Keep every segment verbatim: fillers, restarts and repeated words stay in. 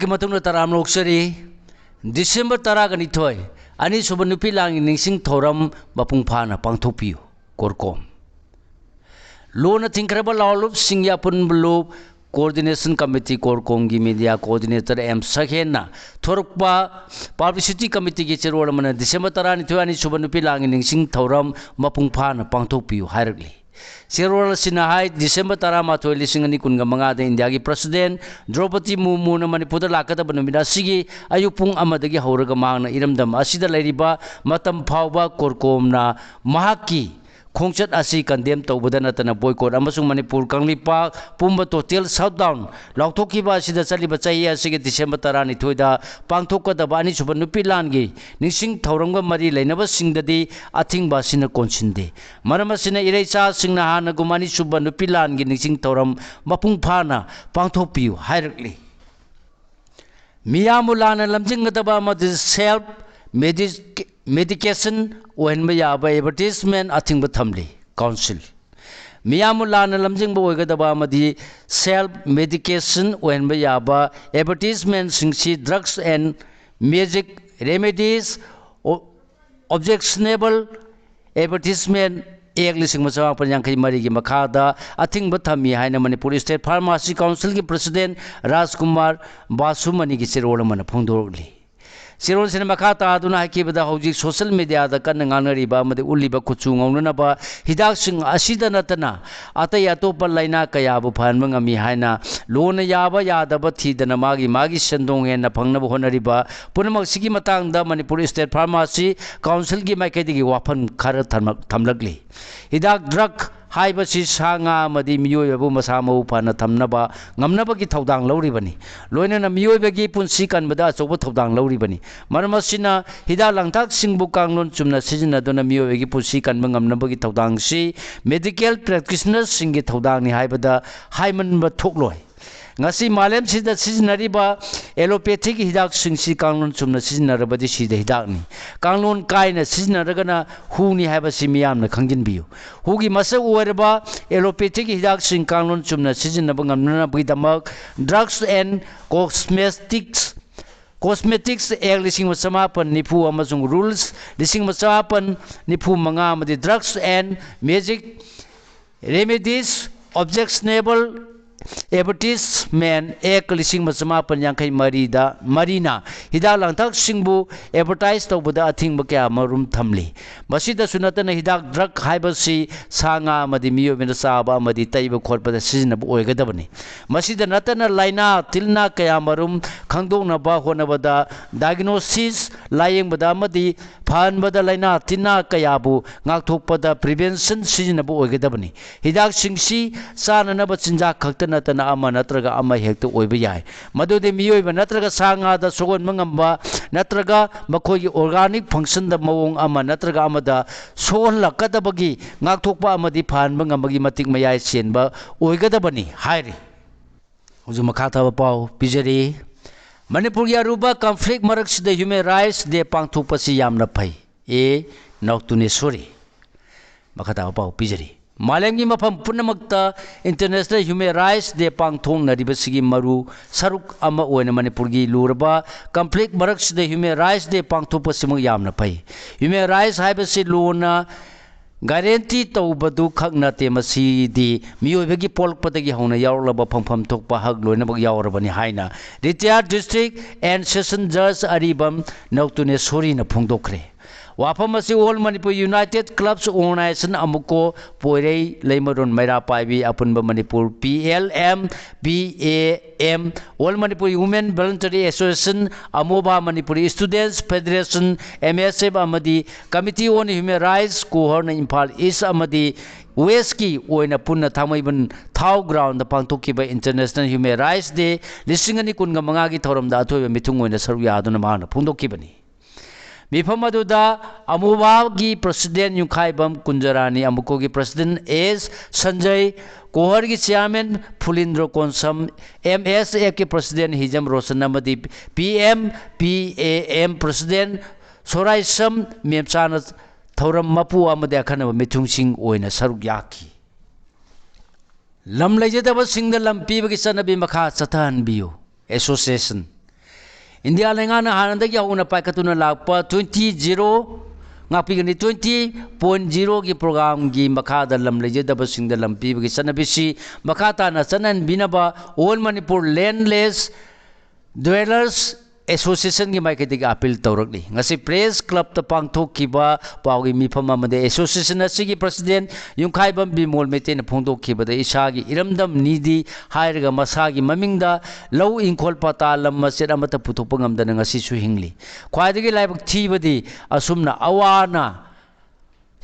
ꯃꯇꯨꯡꯗ ꯇꯔꯥꯝꯅ ꯑꯣꯛꯆꯔꯤ꯫ ꯗꯤꯁꯦꯝꯕꯔ ꯇꯔꯥꯒ ꯅꯤꯊꯣꯏ, ꯑꯅꯤꯁꯨꯕ ꯅꯨꯄꯤ ꯂꯥꯟꯒꯤ ꯅꯤꯡꯁꯤꯡ ꯊꯧꯔꯝ ꯃꯄꯨꯡ ꯐꯥꯅ ꯄꯥꯡꯊꯣꯛꯄꯤꯌꯨ꯫ ꯀꯣꯔꯀꯣꯝ꯫ ꯂꯨꯅ ꯊꯤꯡꯈ꯭ꯔꯕ ꯂꯥꯎꯂꯨꯞꯁꯤꯡꯒꯤ ꯑꯄꯨꯟꯕ ꯂꯨꯞ, Coordination Committee, ꯀꯣꯔꯀꯣꯝꯒꯤ media coordinator ꯑꯦꯝ ꯁꯛꯍꯦꯟꯅ ꯊꯣꯔꯛꯄ publicity committeeꯒꯤ ꯆꯦꯔꯣꯜ ꯑꯃꯅ ꯗꯤꯁꯦꯝꯕꯔ ꯇꯔꯥꯅꯤꯊꯣꯏ, ꯑꯅꯤꯁꯨꯕ ꯅꯨꯄꯤ ꯂꯥꯟꯒꯤ ꯅꯤꯡꯁꯤꯡ ꯊꯧꯔꯝ ꯃꯄꯨꯡ ꯐꯥꯅ ꯄꯥꯡꯊꯣꯛꯄꯤꯌꯨ ꯍꯥꯏꯔꯛꯂꯤ꯫ ꯆꯦꯔꯣꯜ ꯑꯁꯤꯅ ꯍꯥꯏ, ꯗꯤꯁꯦꯝꯕꯔ ꯇꯔꯥꯃꯥꯊꯣꯏ, ꯂꯤꯁꯤꯡ ꯑꯅꯤ ꯀꯨꯟꯒ ꯃꯉꯥꯗ ꯏꯟꯗꯤꯌꯥꯒꯤ President ꯗ꯭ꯔꯧꯄꯗꯤ ꯃꯨꯔꯃꯨꯅ ꯃꯅꯤꯄꯨꯔꯗ ꯂꯥꯛꯀꯗꯕ ꯅꯨꯃꯤꯠ ꯑꯁꯤꯒꯤ ꯑꯌꯨꯛ ꯄꯨꯡ ꯑꯃꯗꯒꯤ ꯍꯧꯔꯒ ꯃꯍꯥꯛꯅ ꯏꯔꯝꯗꯝ ꯑꯁꯤꯗ ꯂꯩꯔꯤꯕ ꯃꯇꯝ ꯐꯥꯎꯕ ꯀꯣꯔꯀꯣꯝꯅ ꯃꯍꯥꯛꯀꯤ ꯈꯣꯡꯆꯠ ꯑꯁꯤ condemn ꯇꯧꯕꯗ ꯅꯠꯇꯅ boycott ꯑꯃꯁꯨꯡ ꯃꯅꯤꯄꯨꯔ ꯀꯪꯂꯩꯄꯥꯛ ꯄꯨꯝꯕ total shutdown ꯂꯥꯎꯊꯣꯛꯈꯤꯕ ꯑꯁꯤꯗ ꯆꯠꯂꯤꯕ ꯆꯍꯤ ꯑꯁꯤꯒꯤ ꯗꯤꯁꯦꯝꯕꯔ ꯇꯔꯥꯅꯤꯊꯣꯏꯗ ꯄꯥꯡꯊꯣꯛꯀꯗꯕ ꯑꯅꯤꯁꯨꯕ ꯅꯨꯄꯤ ꯂꯥꯟꯒꯤ ꯅꯤꯡꯁꯤꯡ ꯊꯧꯔꯝꯒ ꯃꯔꯤ ꯂꯩꯅꯕꯁꯤꯡꯗꯗꯤ ꯑꯊꯤꯡꯕ ꯑꯁꯤꯅ ꯀꯣꯟꯁꯤꯟꯗꯦ꯫ ꯃꯔꯝ ꯑꯁꯤꯅ ꯏꯔꯩꯆꯥꯁꯤꯡꯅ ꯍꯥꯟꯅꯒꯨꯝ ꯑꯅꯤꯁꯨꯕ ꯅꯨꯄꯤ ꯂꯥꯟꯒꯤ ꯅꯤꯡꯁꯤꯡ ꯊꯧꯔꯝ ꯃꯄꯨꯡ ꯐꯥꯅ ꯄꯥꯡꯊꯣꯛꯄꯤꯌꯨ ꯍꯥꯏꯔꯛꯂꯤ꯫ ꯃꯤꯌꯥꯝꯕꯨ ꯂꯥꯟꯅ ꯂꯝꯖꯤꯡꯒꯗꯕ ꯑꯃꯗꯤ self medication ꯑꯣꯏꯍꯟꯕ ꯌꯥꯕ advertisement ꯑꯊꯤꯡꯕ ꯊꯝꯂꯤ꯫ Council꯫ ꯃꯤꯌꯥꯝꯕꯨ ꯂꯥꯟꯅ ꯂꯝꯖꯤꯡꯕ ꯑꯣꯏꯒꯗꯕ ꯑꯃꯗꯤ self medication ꯑꯣꯏꯍꯟꯕ ꯌꯥꯕ advertisementꯁꯤꯡꯁꯤ drugs and magic remedies, Objectionable Advertisement Act ꯂꯤꯁꯤꯡ ꯑꯃ ꯆꯃꯥꯄꯟ ꯌꯥꯡꯈꯩ ꯃꯔꯤꯒꯤ ꯃꯈꯥꯗ ꯑꯊꯤꯡꯕ ꯊꯝꯃꯤ ꯍꯥꯏꯅ ꯃꯅꯤꯄꯨꯔ State Pharmacy Councilꯒꯤ President ꯔꯥꯖꯀꯨꯃꯥꯔ ꯕꯥꯁꯨꯃꯅꯤꯒꯤ ꯆꯦꯔꯣꯜ ꯑꯃꯅ ꯐꯣꯡꯗꯣꯔꯛꯂꯤ꯫ ꯆꯦꯔꯣꯜꯁꯤꯅ ꯃꯈꯥ ꯇꯥꯗꯨꯅ ꯍꯥꯏꯈꯤꯕꯗ, ꯍꯧꯖꯤꯛ social mediaꯗ ꯀꯟꯅ ꯉꯥꯡꯅꯔꯤꯕ ꯑꯃꯗꯤ ꯎꯠꯂꯤꯕ ꯀꯨꯆꯨ ꯉꯧꯅꯅꯕ ꯍꯤꯗꯥꯛꯁꯤꯡ ꯑꯁꯤꯗ ꯅꯠꯇꯅ ꯑꯇꯩ ꯑꯇꯣꯞꯄ ꯂꯥꯏꯅꯥ ꯀꯌꯥꯕꯨ ꯐꯍꯟꯕ ꯉꯝꯃꯤ ꯍꯥꯏꯅ ꯂꯣꯅ ꯌꯥꯕ ꯌꯥꯗꯕ ꯊꯤꯗꯅ ꯃꯥꯒꯤ ꯃꯥꯒꯤ ꯁꯦꯟꯗꯣꯡ ꯍꯦꯟꯅ ꯐꯪꯅꯕ ꯍꯣꯠꯅꯔꯤꯕ ꯄꯨꯝꯅꯃꯛꯁꯤꯒꯤ ꯃꯇꯥꯡꯗ ꯃꯅꯤꯄꯨꯔ State Pharmacy Councilꯒꯤ ꯃꯥꯏꯀꯩꯗꯒꯤ ꯋꯥꯐꯝ ꯈꯔ ꯊꯝꯂꯛ-, ꯊꯝꯂꯛꯂꯤ꯫ ꯍꯤꯗꯥꯛ, drug ꯍꯥꯏꯕꯁꯤ ꯁꯥ ꯉꯥ ꯑꯃꯗꯤ ꯃꯤꯑꯣꯏꯕꯕꯨ ꯃꯁꯥ ꯃꯎ ꯐꯅ ꯊꯝꯅꯕ ꯉꯝꯅꯕꯒꯤ ꯊꯧꯗꯥꯡ ꯂꯧꯔꯤꯕꯅꯤ꯫ ꯂꯣꯏꯅꯅ ꯃꯤꯑꯣꯏꯕꯒꯤ ꯄꯨꯟꯁꯤ ꯀꯟꯕꯗ ꯑꯆꯧꯕ ꯊꯧꯗꯥꯡ ꯂꯧꯔꯤꯕꯅꯤ꯫ ꯃꯔꯝ ꯑꯁꯤꯅ ꯍꯤꯗꯥꯛ ꯂꯥꯡꯊꯛꯁꯤꯡꯕꯨ ꯀꯥꯡꯂꯣꯟ ꯆꯨꯝꯅ ꯁꯤꯖꯤꯟꯅꯗꯨꯅ ꯃꯤꯑꯣꯏꯕꯒꯤ ꯄꯨꯟꯁꯤ ꯀꯟꯕ ꯉꯝꯅꯕꯒꯤ ꯊꯧꯗꯥꯡꯁꯤ medical practitionerꯁꯤꯡꯒꯤ ꯊꯧꯗꯥꯡꯅꯤ ꯍꯥꯏꯕꯗ ꯍꯥꯏꯃꯟꯕ ꯊꯣꯛꯂꯣꯏ꯫ ꯉꯁꯤ ꯃꯥꯂꯦꯝꯁꯤꯗ ꯁꯤꯖꯤꯟꯅꯔꯤꯕ allopathic ꯍꯤꯗꯥꯛꯁꯤꯡꯁꯤ ꯀꯥꯡꯂꯣꯟ ꯆꯨꯝꯅ ꯁꯤꯖꯤꯟꯅꯔꯕꯗꯤ ꯁꯤꯗ ꯍꯤꯗꯥꯛꯅꯤ꯫ ꯀꯥꯡꯂꯣꯟ ꯀꯥꯏꯅ ꯁꯤꯖꯤꯟꯅꯔꯒꯅ ꯍꯨꯅꯤ ꯍꯥꯏꯕꯁꯤ ꯃꯤꯌꯥꯝꯅ ꯈꯪꯖꯤꯟꯕꯤꯌꯨ꯫ ꯍꯨꯒꯤ ꯃꯁꯛ ꯑꯣꯏꯔꯕ allopathic ꯍꯤꯗꯥꯛꯁꯤꯡ ꯀꯥꯡꯂꯣꯟ ꯆꯨꯝꯅ ꯁꯤꯖꯤꯟꯅꯕ ꯉꯝꯅꯅꯕꯒꯤꯗꯃꯛ Drugs and Cosmetics Cosmetics Act ꯂꯤꯁꯤꯡ ꯑꯃ ꯆꯃꯥꯄꯟ ꯅꯤꯐꯨ ꯑꯃꯁꯨꯡ Rules ꯂꯤꯁꯤꯡ ꯑꯃ ꯆꯃꯥꯄꯟ ꯅꯤꯐꯨ ꯃꯉꯥ ꯑꯃꯗꯤ Drugs and Magic Remedies Objectionable Advertisement Act ꯂꯤꯁꯤꯡ ꯑꯃ ꯆꯃꯥꯄꯟ ꯌꯥꯡꯈꯩ ꯃꯔꯤꯗ, ꯃꯔꯤꯅ ꯍꯤꯗꯥꯛ ꯂꯥꯡꯊꯛꯁꯤꯡꯕꯨ advertise ꯇꯧꯕꯗ ꯑꯊꯤꯡꯕ ꯀꯌꯥ ꯃꯔꯨꯝ ꯊꯝꯂꯤ꯫ ꯃꯁꯤꯗꯁꯨ ꯅꯠꯇꯅ ꯍꯤꯗꯥꯛ drug ꯍꯥꯏꯕꯁꯤ ꯁꯥ ꯉꯥ ꯑꯃꯗꯤ ꯃꯤꯑꯣꯏꯕꯅ ꯆꯥꯕ ꯑꯃꯗꯤ ꯇꯩꯕ ꯈꯣꯠꯄꯗ ꯁꯤꯖꯤꯟꯅꯕ ꯑꯣꯏꯒꯗꯕꯅꯤ꯫ ꯃꯁꯤꯗ ꯅꯠꯇꯅ ꯂꯥꯏꯅꯥ ꯇꯤꯜꯅꯥ ꯀꯌꯥ ꯃꯔꯨꯝ ꯈꯪꯗꯣꯛꯅꯕ ꯍꯣꯠꯅꯕꯗ diagnosis ꯂꯥꯌꯦꯡꯕꯗ ꯑꯃꯗꯤ ꯐꯍꯟꯕꯗ ꯂꯥꯏꯅꯥ ꯇꯤꯟꯅꯥ ꯀꯌꯥꯕꯨ ꯉꯥꯛꯊꯣꯛꯄꯗ prevention ꯁꯤꯖꯤꯟꯅꯕ ꯑꯣꯏꯒꯗꯕꯅꯤ꯫ ꯍꯤꯗꯥꯛꯁꯤꯡꯁꯤ ꯆꯥꯅꯅꯕ ꯆꯤꯟꯖꯥꯛ ꯈꯛꯇ ꯅꯠꯇꯅ ꯑꯃ ꯅꯠꯇ꯭ꯔꯒ ꯑꯃ ꯍꯦꯛꯇ ꯑꯣꯏꯕ ꯌꯥꯏ꯫ ꯃꯗꯨꯗꯤ ꯃꯤꯑꯣꯏꯕ ꯅꯠꯇ꯭ꯔꯒ ꯁꯥ ꯉꯥꯗ ꯁꯣꯛꯍꯟꯕ ꯉꯝꯕ ꯅꯠꯇ꯭ꯔꯒ ꯃꯈꯣꯏꯒꯤ organic function ꯗ ꯃꯑꯣꯡ ꯑꯃ ꯅꯠꯇ꯭ꯔꯒ ꯑꯃꯗ ꯁꯣꯛꯍꯜꯂꯛꯀꯗꯕꯒꯤ ꯉꯥꯛꯊꯣꯛꯄ ꯑꯃꯗꯤ ꯐꯍꯟꯕ ꯉꯝꯕꯒꯤ ꯃꯇꯤꯛ ꯃꯌꯥꯏ ꯆꯦꯟꯕ ꯑꯣꯏꯒꯗꯕꯅꯤ ꯍꯥꯏꯔꯤ꯫ ꯍꯧꯖꯤꯛ ꯃꯈꯥ ꯊꯥꯕ ꯄꯥꯎ ꯄꯤꯖꯔꯤ꯫ ꯃꯅꯤꯄꯨꯔꯒꯤ ꯑꯔꯨꯕ conflict ꯃꯔꯛꯁꯤꯗ Human Rights Day ꯄꯥꯡꯊꯣꯛꯄꯁꯤ ꯌꯥꯝꯅ ꯐꯩ꯫ ꯑꯦ ꯅꯧꯇꯨꯅꯦꯁꯣꯔꯤ꯫ ꯃꯈꯥ ꯇꯥꯕ ꯄꯥꯎ ꯄꯤꯖꯔꯤ꯫ ꯃꯥꯂꯦꯝꯒꯤ ꯃꯐꯝ ꯄꯨꯝꯅꯃꯛꯇ International Human Rights Day ꯄꯥꯡꯊꯣꯛꯅꯔꯤꯕꯁꯤꯒꯤ ꯃꯔꯨ ꯁꯔꯨꯛ ꯑꯃ ꯑꯣꯏꯅ ꯃꯅꯤꯄꯨꯔꯒꯤ ꯂꯨꯔꯕ conflict ꯃꯔꯛꯁꯤꯗ Human Rights Day ꯄꯥꯡꯊꯣꯛꯄꯁꯤꯃꯛ ꯌꯥꯝꯅ ꯐꯩ꯫ Human rights ꯍꯥꯏꯕꯁꯤ ꯂꯣꯅ guarantee ꯇꯧꯕꯗꯨ ꯈꯛ ꯅꯠꯇꯦ, ꯃꯁꯤꯗꯤ ꯃꯤꯑꯣꯏꯕꯒꯤ ꯄꯣꯛꯂꯛꯄꯗꯒꯤ ꯍꯧꯅ ꯌꯥꯎꯔꯛꯂꯕ ꯐꯪꯐꯝ ꯊꯣꯛꯄ ꯍꯛ ꯂꯣꯏꯅꯃꯛ ꯌꯥꯎꯔꯕꯅꯤ ꯍꯥꯏꯅ retired District and Session Judge ꯑꯔꯤꯕꯝ ꯅꯧꯇꯨꯅꯦꯁꯣꯔꯤꯅ ꯐꯣꯡꯗꯣꯛꯈ꯭ꯔꯦ꯫ ꯋꯥꯐꯝ ꯑꯁꯤ All Manipur United Clubs Organization, ꯑꯃꯨꯀꯣ, ꯄꯣꯏꯔꯩ, ꯂꯩꯃꯔꯣꯟ, ꯃꯩꯔꯥ ꯄꯥꯏꯕꯤ, ꯑꯄꯨꯟꯕ Manipur, P L M, P A M, All Manipur Women Voluntary Association, ꯑꯃꯣꯕꯥ, Manipur Students Federation, M S F, ꯑꯃꯗꯤ Committee on Human Rights, ꯀꯣꯍꯔꯅ Imphal East ꯑꯃꯗꯤ West ꯀꯤ ꯑꯣꯏꯅ ꯄꯨꯟꯅ ꯊꯥꯡꯃꯩꯕꯟ ꯊꯥꯎ ground ꯗ ꯄꯥꯡꯊꯣꯛꯈꯤꯕ International Human Rights Day ꯂꯤꯁꯤꯡ ꯑꯅꯤ ꯀꯨꯟꯒ ꯃꯉꯥꯒꯤ ꯊꯧꯔꯝꯗ ꯑꯊꯣꯏꯕ ꯃꯤꯊꯨꯡ ꯑꯣꯏꯅ ꯁꯔꯨꯛ ꯌꯥꯗꯨꯅ ꯃꯍꯥꯛꯅ ꯐꯣꯡꯗꯣꯛꯈꯤꯕꯅꯤ꯫ ꯃꯤꯐꯝ ꯑꯗꯨꯗ ꯑꯃꯨꯕꯥꯒꯤ president ꯌꯨꯝꯈꯥꯏꯕꯝ ꯀꯨꯟꯖꯔꯥꯅꯤ, ꯑꯃꯨꯀꯣꯒꯤ president ꯑꯦꯁ ꯁꯟꯖꯌ, ꯀꯣꯍꯔꯒꯤ chairman ꯐꯨꯂꯤꯟꯗ꯭ꯔꯣ ꯀꯣꯟꯁꯝ, ꯑꯦꯝ ꯑꯦꯁ ꯑꯦꯐꯀꯤ president ꯍꯤꯖꯝ ꯔꯣꯁꯟ ꯑꯃꯗꯤ P M P A M president ꯁꯣꯔꯥꯏꯁꯝ ꯃꯦꯝꯆꯥꯅ ꯊꯧꯔꯝ ꯃꯄꯨ ꯑꯃꯗꯤ ꯑꯈꯟꯅꯕ ꯃꯤꯊꯨꯡꯁꯤꯡ ꯑꯣꯏꯅ ꯁꯔꯨꯛ ꯌꯥꯈꯤ꯫ ꯂꯝ ꯂꯩꯖꯗꯕꯁꯤꯡꯗ ꯂꯝ ꯄꯤꯕꯒꯤ ꯆꯠꯅꯕꯤ ꯃꯈꯥ ꯆꯠꯊꯍꯟꯕꯤꯌꯨ꯫ Association꯫ ꯏꯟꯗꯤꯌꯥ ꯂꯩꯉꯥꯛꯅ ꯍꯥꯟꯅꯗꯒꯤ ꯍꯧꯅ ꯄꯥꯏꯈꯠꯇꯨꯅ ꯂꯥꯛꯄ twenty zero, ꯉꯥꯛꯄꯤꯒꯅꯤ, twenty point zero ꯒꯤ programꯒꯤ ꯃꯈꯥꯗ ꯂꯝ ꯂꯩꯖꯗꯕꯁꯤꯡꯗ ꯂꯝ ꯄꯤꯕꯒꯤ ꯆꯠꯅꯕꯤꯁꯤ ꯃꯈꯥ ꯇꯥꯅ ꯆꯠꯅꯍꯟꯕꯤꯅꯕ All Manipur Landless Dwellers Associationꯒꯤ ꯃꯥꯏꯀꯩꯗꯒꯤ appeal ꯇꯧꯔꯛꯂꯤ꯫ ꯉꯁꯤ press clubꯇ ꯄꯥꯡꯊꯣꯛꯈꯤꯕ ꯄꯥꯎꯒꯤ ꯃꯤꯐꯝ ꯑꯃꯗ association ꯑꯁꯤꯒꯤ president ꯌꯨꯝꯈꯥꯏꯕꯝ ꯕꯤꯃꯣꯜ ꯃꯩꯇꯩꯅ ꯐꯣꯡꯗꯣꯛꯈꯤꯕꯗ, ꯏꯁꯥꯒꯤ ꯏꯔꯝꯗꯝ ꯅꯤꯗꯤ ꯍꯥꯏꯔꯒ ꯃꯁꯥꯒꯤ ꯃꯃꯤꯡꯗ ꯂꯧ ꯏꯪꯈꯣꯜ ꯄꯇꯥ ꯂꯝ ꯃꯆꯦꯠ ꯑꯃꯠꯇ ꯄꯨꯊꯣꯛꯄ ꯉꯝꯗꯅ ꯉꯁꯤꯁꯨ ꯍꯤꯡꯂꯤ꯫ ꯈ꯭ꯋꯥꯏꯗꯒꯤ ꯂꯥꯏꯕꯛ ꯊꯤꯕꯗꯤ ꯑꯁꯨꯝꯅ ꯑꯋꯥꯅ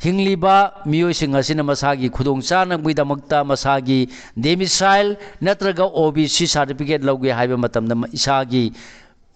ꯍꯤꯡꯂꯤꯕ ꯃꯤꯑꯣꯏꯁꯤꯡ ꯑꯁꯤꯅ ꯃꯁꯥꯒꯤ ꯈꯨꯗꯣꯡ ꯆꯥꯅꯕꯒꯤꯗꯃꯛꯇ ꯃꯁꯥꯒꯤ domicile ꯅꯠꯇ꯭ꯔꯒ O B C certificate ꯂꯧꯒꯦ ꯍꯥꯏꯕ ꯃꯇꯝꯗ ꯏꯁꯥꯒꯤ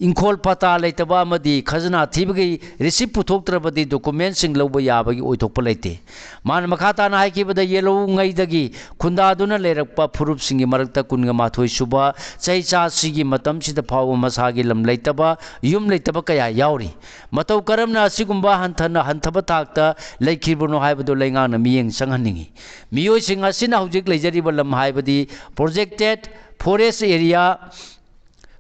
ꯏꯪꯈꯣꯜ ꯄꯇꯥ ꯂꯩꯇꯕ ꯑꯃꯗꯤ ꯈꯖꯅꯥ ꯊꯤꯕꯒꯤ receipt ꯄꯨꯊꯣꯛꯇ꯭ꯔꯕꯗꯤ documentꯁꯤꯡ ꯂꯧꯕ ꯌꯥꯕꯒꯤ ꯑꯣꯏꯊꯣꯛꯄ ꯂꯩꯇꯦ꯫ ꯃꯥꯅ ꯃꯈꯥ ꯇꯥꯅ ꯍꯥꯏꯈꯤꯕꯗ, ꯌꯦꯜꯍꯧꯉꯩꯗꯒꯤ ꯈꯨꯟꯗꯥꯗꯨꯅ ꯂꯩꯔꯛꯄ ꯐꯨꯔꯨꯞꯁꯤꯡꯒꯤ ꯃꯔꯛꯇ ꯀꯨꯟꯒ ꯃꯥꯊꯣꯏ ꯁꯨꯕ ꯆꯍꯤꯆꯥꯁꯤꯒꯤ ꯃꯇꯝꯁꯤꯗ ꯐꯥꯎꯕ ꯃꯁꯥꯒꯤ ꯂꯝ ꯂꯩꯇꯕ, ꯌꯨꯝ ꯂꯩꯇꯕ ꯀꯌꯥ ꯌꯥꯎꯔꯤ꯫ ꯃꯇꯧ ꯀꯔꯝꯅ ꯑꯁꯤꯒꯨꯝꯕ ꯍꯟꯊꯅ, ꯍꯟꯊꯕ ꯊꯥꯛꯇ ꯂꯩꯈꯤꯕꯅꯣ ꯍꯥꯏꯕꯗꯨ ꯂꯩꯉꯥꯛꯅ ꯃꯤꯠꯌꯦꯡ ꯆꯪꯍꯟꯅꯤꯡꯏ꯫ ꯃꯤꯑꯣꯏꯁꯤꯡ ꯑꯁꯤꯅ ꯍꯧꯖꯤꯛ ꯂꯩꯖꯔꯤꯕ ꯂꯝ ꯍꯥꯏꯕꯗꯤ protected forest area,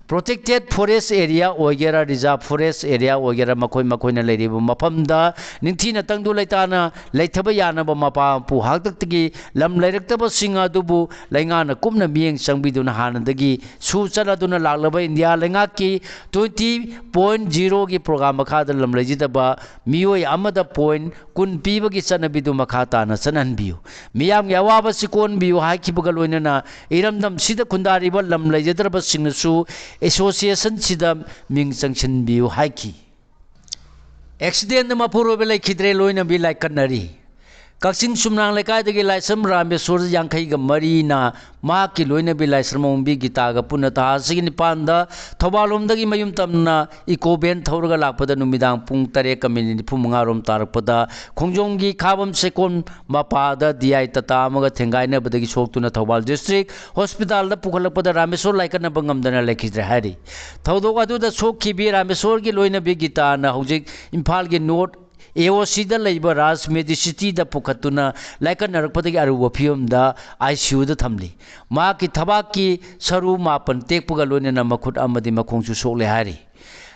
protected forest area ꯑꯣꯏꯒꯦꯔꯥ, reserve forest area ꯑꯣꯏꯒꯦꯔꯥ, ꯃꯈꯣꯏ ꯃꯈꯣꯏꯅ ꯂꯩꯔꯤꯕ ꯃꯐꯝꯗ ꯅꯤꯡꯊꯤꯅ ꯇꯪꯗꯨ ꯂꯩꯇꯥꯅ ꯂꯩꯊꯕ ꯌꯥꯅꯕ ꯃꯄꯥ ꯃꯄꯨ ꯍꯥꯛꯇꯛꯇꯒꯤ ꯂꯝ ꯂꯩꯔꯛꯇꯕꯁꯤꯡ ꯑꯗꯨꯕꯨ ꯂꯩꯉꯥꯛꯅ ꯀꯨꯞꯅ ꯃꯤꯠꯌꯦꯡ ꯆꯪꯕꯤꯗꯨꯅ ꯍꯥꯟꯅꯗꯒꯤ ꯁꯨ ꯆꯠꯂꯗꯨꯅ ꯂꯥꯛꯂꯕ ꯏꯟꯗꯤꯌꯥ ꯂꯩꯉꯥꯛꯀꯤ twenty point zero ꯒꯤ program ꯃꯈꯥꯗ ꯂꯝ ꯂꯩꯖꯗꯕ ꯃꯤꯑꯣꯏ ꯑꯃꯗ point ꯀꯨꯟ ꯄꯤꯕꯒꯤ ꯆꯠꯅꯕꯤꯗꯨ ꯃꯈꯥ ꯇꯥꯅ ꯆꯠꯅꯍꯟꯕꯤꯌꯨ꯫ ꯃꯤꯌꯥꯝꯒꯤ ꯑꯋꯥꯕ ꯆꯤꯀꯣꯟꯕꯤꯌꯨ ꯍꯥꯏꯈꯤꯕꯒ ꯂꯣꯏꯅꯅ ꯏꯔꯝꯗꯝꯁꯤꯗ ꯈꯨꯟꯗꯥꯔꯤꯕ ꯂꯝ ꯂꯩꯖꯗ꯭ꯔꯕꯁꯤꯡꯅꯁꯨ associationꯁꯤꯗ ꯃꯤꯡ ꯆꯪꯁꯤꯟꯕꯤꯌꯨ ꯍꯥꯏꯈꯤ꯫ Accidentꯗ ꯃꯄꯨꯔꯣꯏꯕ ꯂꯩꯈꯤꯗ꯭ꯔꯦ, ꯂꯣꯏꯅꯕꯤ ꯂꯥꯏꯀꯠꯅꯔꯤ꯫ ꯀꯛꯆꯤꯡ ꯁꯨꯝꯅꯥꯡ ꯂꯩꯀꯥꯏꯗꯒꯤ ꯂꯥꯏꯁ꯭ꯔꯝ ꯔꯥꯃꯦꯁꯣꯔ ꯌꯥꯡꯈꯩꯒ ꯃꯔꯤꯅ ꯃꯍꯥꯛꯀꯤ ꯂꯣꯏꯅꯕꯤ ꯂꯥꯏꯁ꯭ꯔꯝ ꯑꯣꯡꯕꯤ ꯒꯤꯇꯥꯒ ꯄꯨꯟꯅ ꯊꯥ ꯑꯁꯤꯒꯤ ꯅꯤꯄꯥꯟꯗ ꯊꯧꯕꯥꯜ ꯂꯣꯝꯗꯒꯤ ꯃꯌꯨꯝ ꯇꯝꯅ ꯏꯀꯣ ꯚꯦꯟ ꯊꯧꯔꯒ ꯂꯥꯛꯄꯗ ꯅꯨꯃꯤꯗꯥꯡ ꯄꯨꯡ ꯇꯔꯦꯠꯀ ꯃꯤꯅꯤꯠ ꯅꯤꯐꯨ ꯃꯉꯥ ꯔꯣꯝ ꯇꯥꯔꯛꯄꯗ ꯈꯣꯡꯖꯣꯝꯒꯤ ꯈꯥꯕꯝ ꯆꯦꯛꯀꯣꯟ ꯃꯄꯥꯗ ꯗꯤ ꯑꯥꯏ ꯇꯥꯇꯥ ꯑꯃꯒ ꯊꯦꯡꯒꯥꯏꯅꯕꯗꯒꯤ ꯁꯣꯛꯇꯨꯅ ꯊꯧꯕꯥꯜ ꯗꯤꯁꯇ꯭ꯔꯤꯛ ꯍꯣꯁꯄꯤꯇꯥꯜꯗ ꯄꯨꯈꯠꯂꯛꯄꯗ ꯔꯥꯃꯦꯁꯣꯔ ꯂꯥꯏꯀꯠꯅꯕ ꯉꯝꯗꯅ ꯂꯩꯈꯤꯗ꯭ꯔꯦ ꯍꯥꯏꯔꯤ꯫ ꯊꯧꯗꯣꯛ ꯑꯗꯨꯗ ꯁꯣꯛꯈꯤꯕꯤ ꯔꯥꯃꯦꯁꯣꯔꯒꯤ ꯂꯣꯏꯅꯕꯤ ꯒꯤꯇꯥꯅ ꯍꯧꯖꯤꯛ ꯏꯝꯐꯥꯜꯒꯤ ꯅꯣꯔꯠ ꯑꯦ ꯑꯣ ꯁꯤꯗ ꯂꯩꯕ ꯔꯥꯖ ꯃꯦꯗꯤꯁꯤꯇꯤꯗ ꯄꯨꯈꯠꯇꯨꯅ ꯂꯥꯏꯀꯠꯅꯔꯛꯄꯗꯒꯤ ꯑꯔꯨꯕ ꯐꯤꯕꯝꯗ ꯑꯥꯏ ꯁꯤ ꯌꯨꯗ ꯊꯝꯂꯤ꯫ ꯃꯍꯥꯛꯀꯤ ꯊꯕꯥꯛꯀꯤ ꯁꯔꯨ ꯃꯥꯄꯟ ꯇꯦꯛꯄꯒ ꯂꯣꯏꯅꯅ ꯃꯈꯨꯠ ꯑꯃꯗꯤ ꯃꯈꯣꯡꯁꯨ ꯁꯣꯛꯂꯦ ꯍꯥꯏꯔꯤ꯫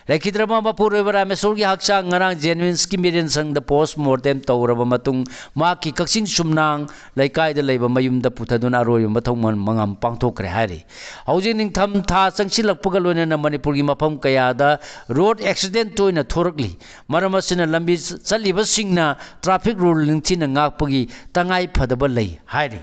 ꯂꯩꯈꯤꯗ꯭ꯔꯕ ꯃꯄꯨꯔꯣꯏꯕ ꯔꯥꯃꯦꯁꯣꯔꯒꯤ ꯍꯛꯆꯥꯡ ꯉꯔꯥꯡ ꯖꯦꯅꯤꯝꯁꯀꯤ ꯃꯤꯔꯦꯟ ꯁꯪꯗ ꯄꯣꯁ ꯃꯣꯔꯇꯦꯝ ꯇꯧꯔꯕ ꯃꯇꯨꯡ ꯃꯍꯥꯛꯀꯤ ꯀꯛꯆꯤꯡ ꯁꯨꯝꯅꯥꯡ ꯂꯩꯀꯥꯏꯗ ꯂꯩꯕ ꯃꯌꯨꯝꯗ ꯄꯨꯊꯗꯨꯅ ꯑꯔꯣꯏꯕ ꯃꯊꯧ ꯃꯉꯝ ꯄꯥꯡꯊꯣꯛꯈ꯭ꯔꯦ ꯍꯥꯏꯔꯤ꯫ ꯍꯧꯖꯤꯛ ꯅꯤꯡꯊꯝ ꯊꯥ ꯆꯪꯁꯤꯜꯂꯛꯄꯒ ꯂꯣꯏꯅꯅ ꯃꯅꯤꯄꯨꯔꯒꯤ ꯃꯐꯝ ꯀꯌꯥꯗ ꯔꯣꯗ ꯑꯦꯛꯁꯤꯗꯦꯟ ꯇꯣꯏꯅ ꯊꯣꯔꯛꯂꯤ꯫ ꯃꯔꯝ ꯑꯁꯤꯅ ꯂꯝꯕꯤ ꯆꯠꯂꯤꯕꯁꯤꯡꯅ ꯇ꯭ꯔꯥꯐꯤꯛ ꯔꯨꯜ ꯅꯤꯡꯊꯤꯅ ꯉꯥꯛꯄꯒꯤ ꯇꯉꯥꯏ ꯐꯗꯕ ꯂꯩ ꯍꯥꯏꯔꯤ꯫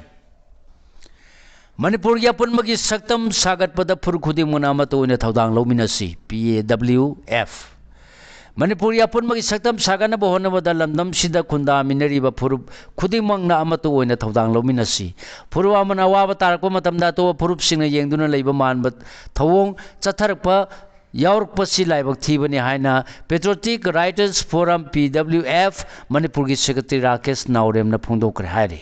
ꯃꯅꯤꯄꯨꯔꯒꯤ ꯑꯄꯨꯟꯕꯒꯤ ꯁꯛꯇꯝ ꯁꯥꯒꯠꯄꯗ ꯐꯨꯔꯨꯞ ꯈꯨꯗꯤꯡꯃꯛꯅ ꯑꯃꯠꯇ ꯑꯣꯏꯅ ꯊꯧꯗꯥꯡ ꯂꯧꯃꯤꯟꯅꯁꯤ, ꯄꯤ ꯑꯦ ꯗꯕ꯭ꯂꯤꯎ ꯑꯦꯐ꯫ ꯃꯅꯤꯄꯨꯔꯒꯤ ꯑꯄꯨꯟꯕꯒꯤ ꯁꯛꯇꯝ ꯁꯥꯒꯠꯅꯕ ꯍꯣꯠꯅꯕꯗ ꯂꯝꯗꯝꯁꯤꯗ ꯈꯨꯟꯗꯥꯃꯤꯟꯅꯔꯤꯕ ꯐꯨꯔꯨꯞ ꯈꯨꯗꯤꯡꯃꯛꯅ ꯑꯃꯠꯇ ꯑꯣꯏꯅ ꯊꯧꯗꯥꯡ ꯂꯧꯃꯤꯟꯅꯁꯤ꯫ ꯐꯨꯔꯨꯞ ꯑꯃꯅ ꯑꯋꯥꯕ ꯇꯥꯔꯛꯄ ꯃꯇꯝꯗ ꯑꯇꯣꯞꯄ ꯐꯨꯔꯨꯞꯁꯤꯡꯅ ꯌꯦꯡꯗꯨꯅ ꯂꯩꯕ ꯃꯥꯟꯕ ꯊꯧꯑꯣꯡ ꯆꯠꯊꯔꯛꯄ ꯌꯥꯎꯔꯛꯄꯁꯤ ꯂꯥꯏꯕꯛ ꯊꯤꯕꯅꯤ ꯍꯥꯏꯅ Patriotic Writers Forum, ꯄꯤ ꯗꯕ꯭ꯂꯤꯎ ꯑꯦꯐ, ꯃꯅꯤꯄꯨꯔꯒꯤ ꯁꯦꯀ꯭ꯔꯦꯇꯔꯤ ꯔꯥꯀꯦꯁ ꯅꯥꯎꯔꯦꯝꯅ ꯐꯣꯡꯗꯣꯛꯈ꯭ꯔꯦ ꯍꯥꯏꯔꯤ꯫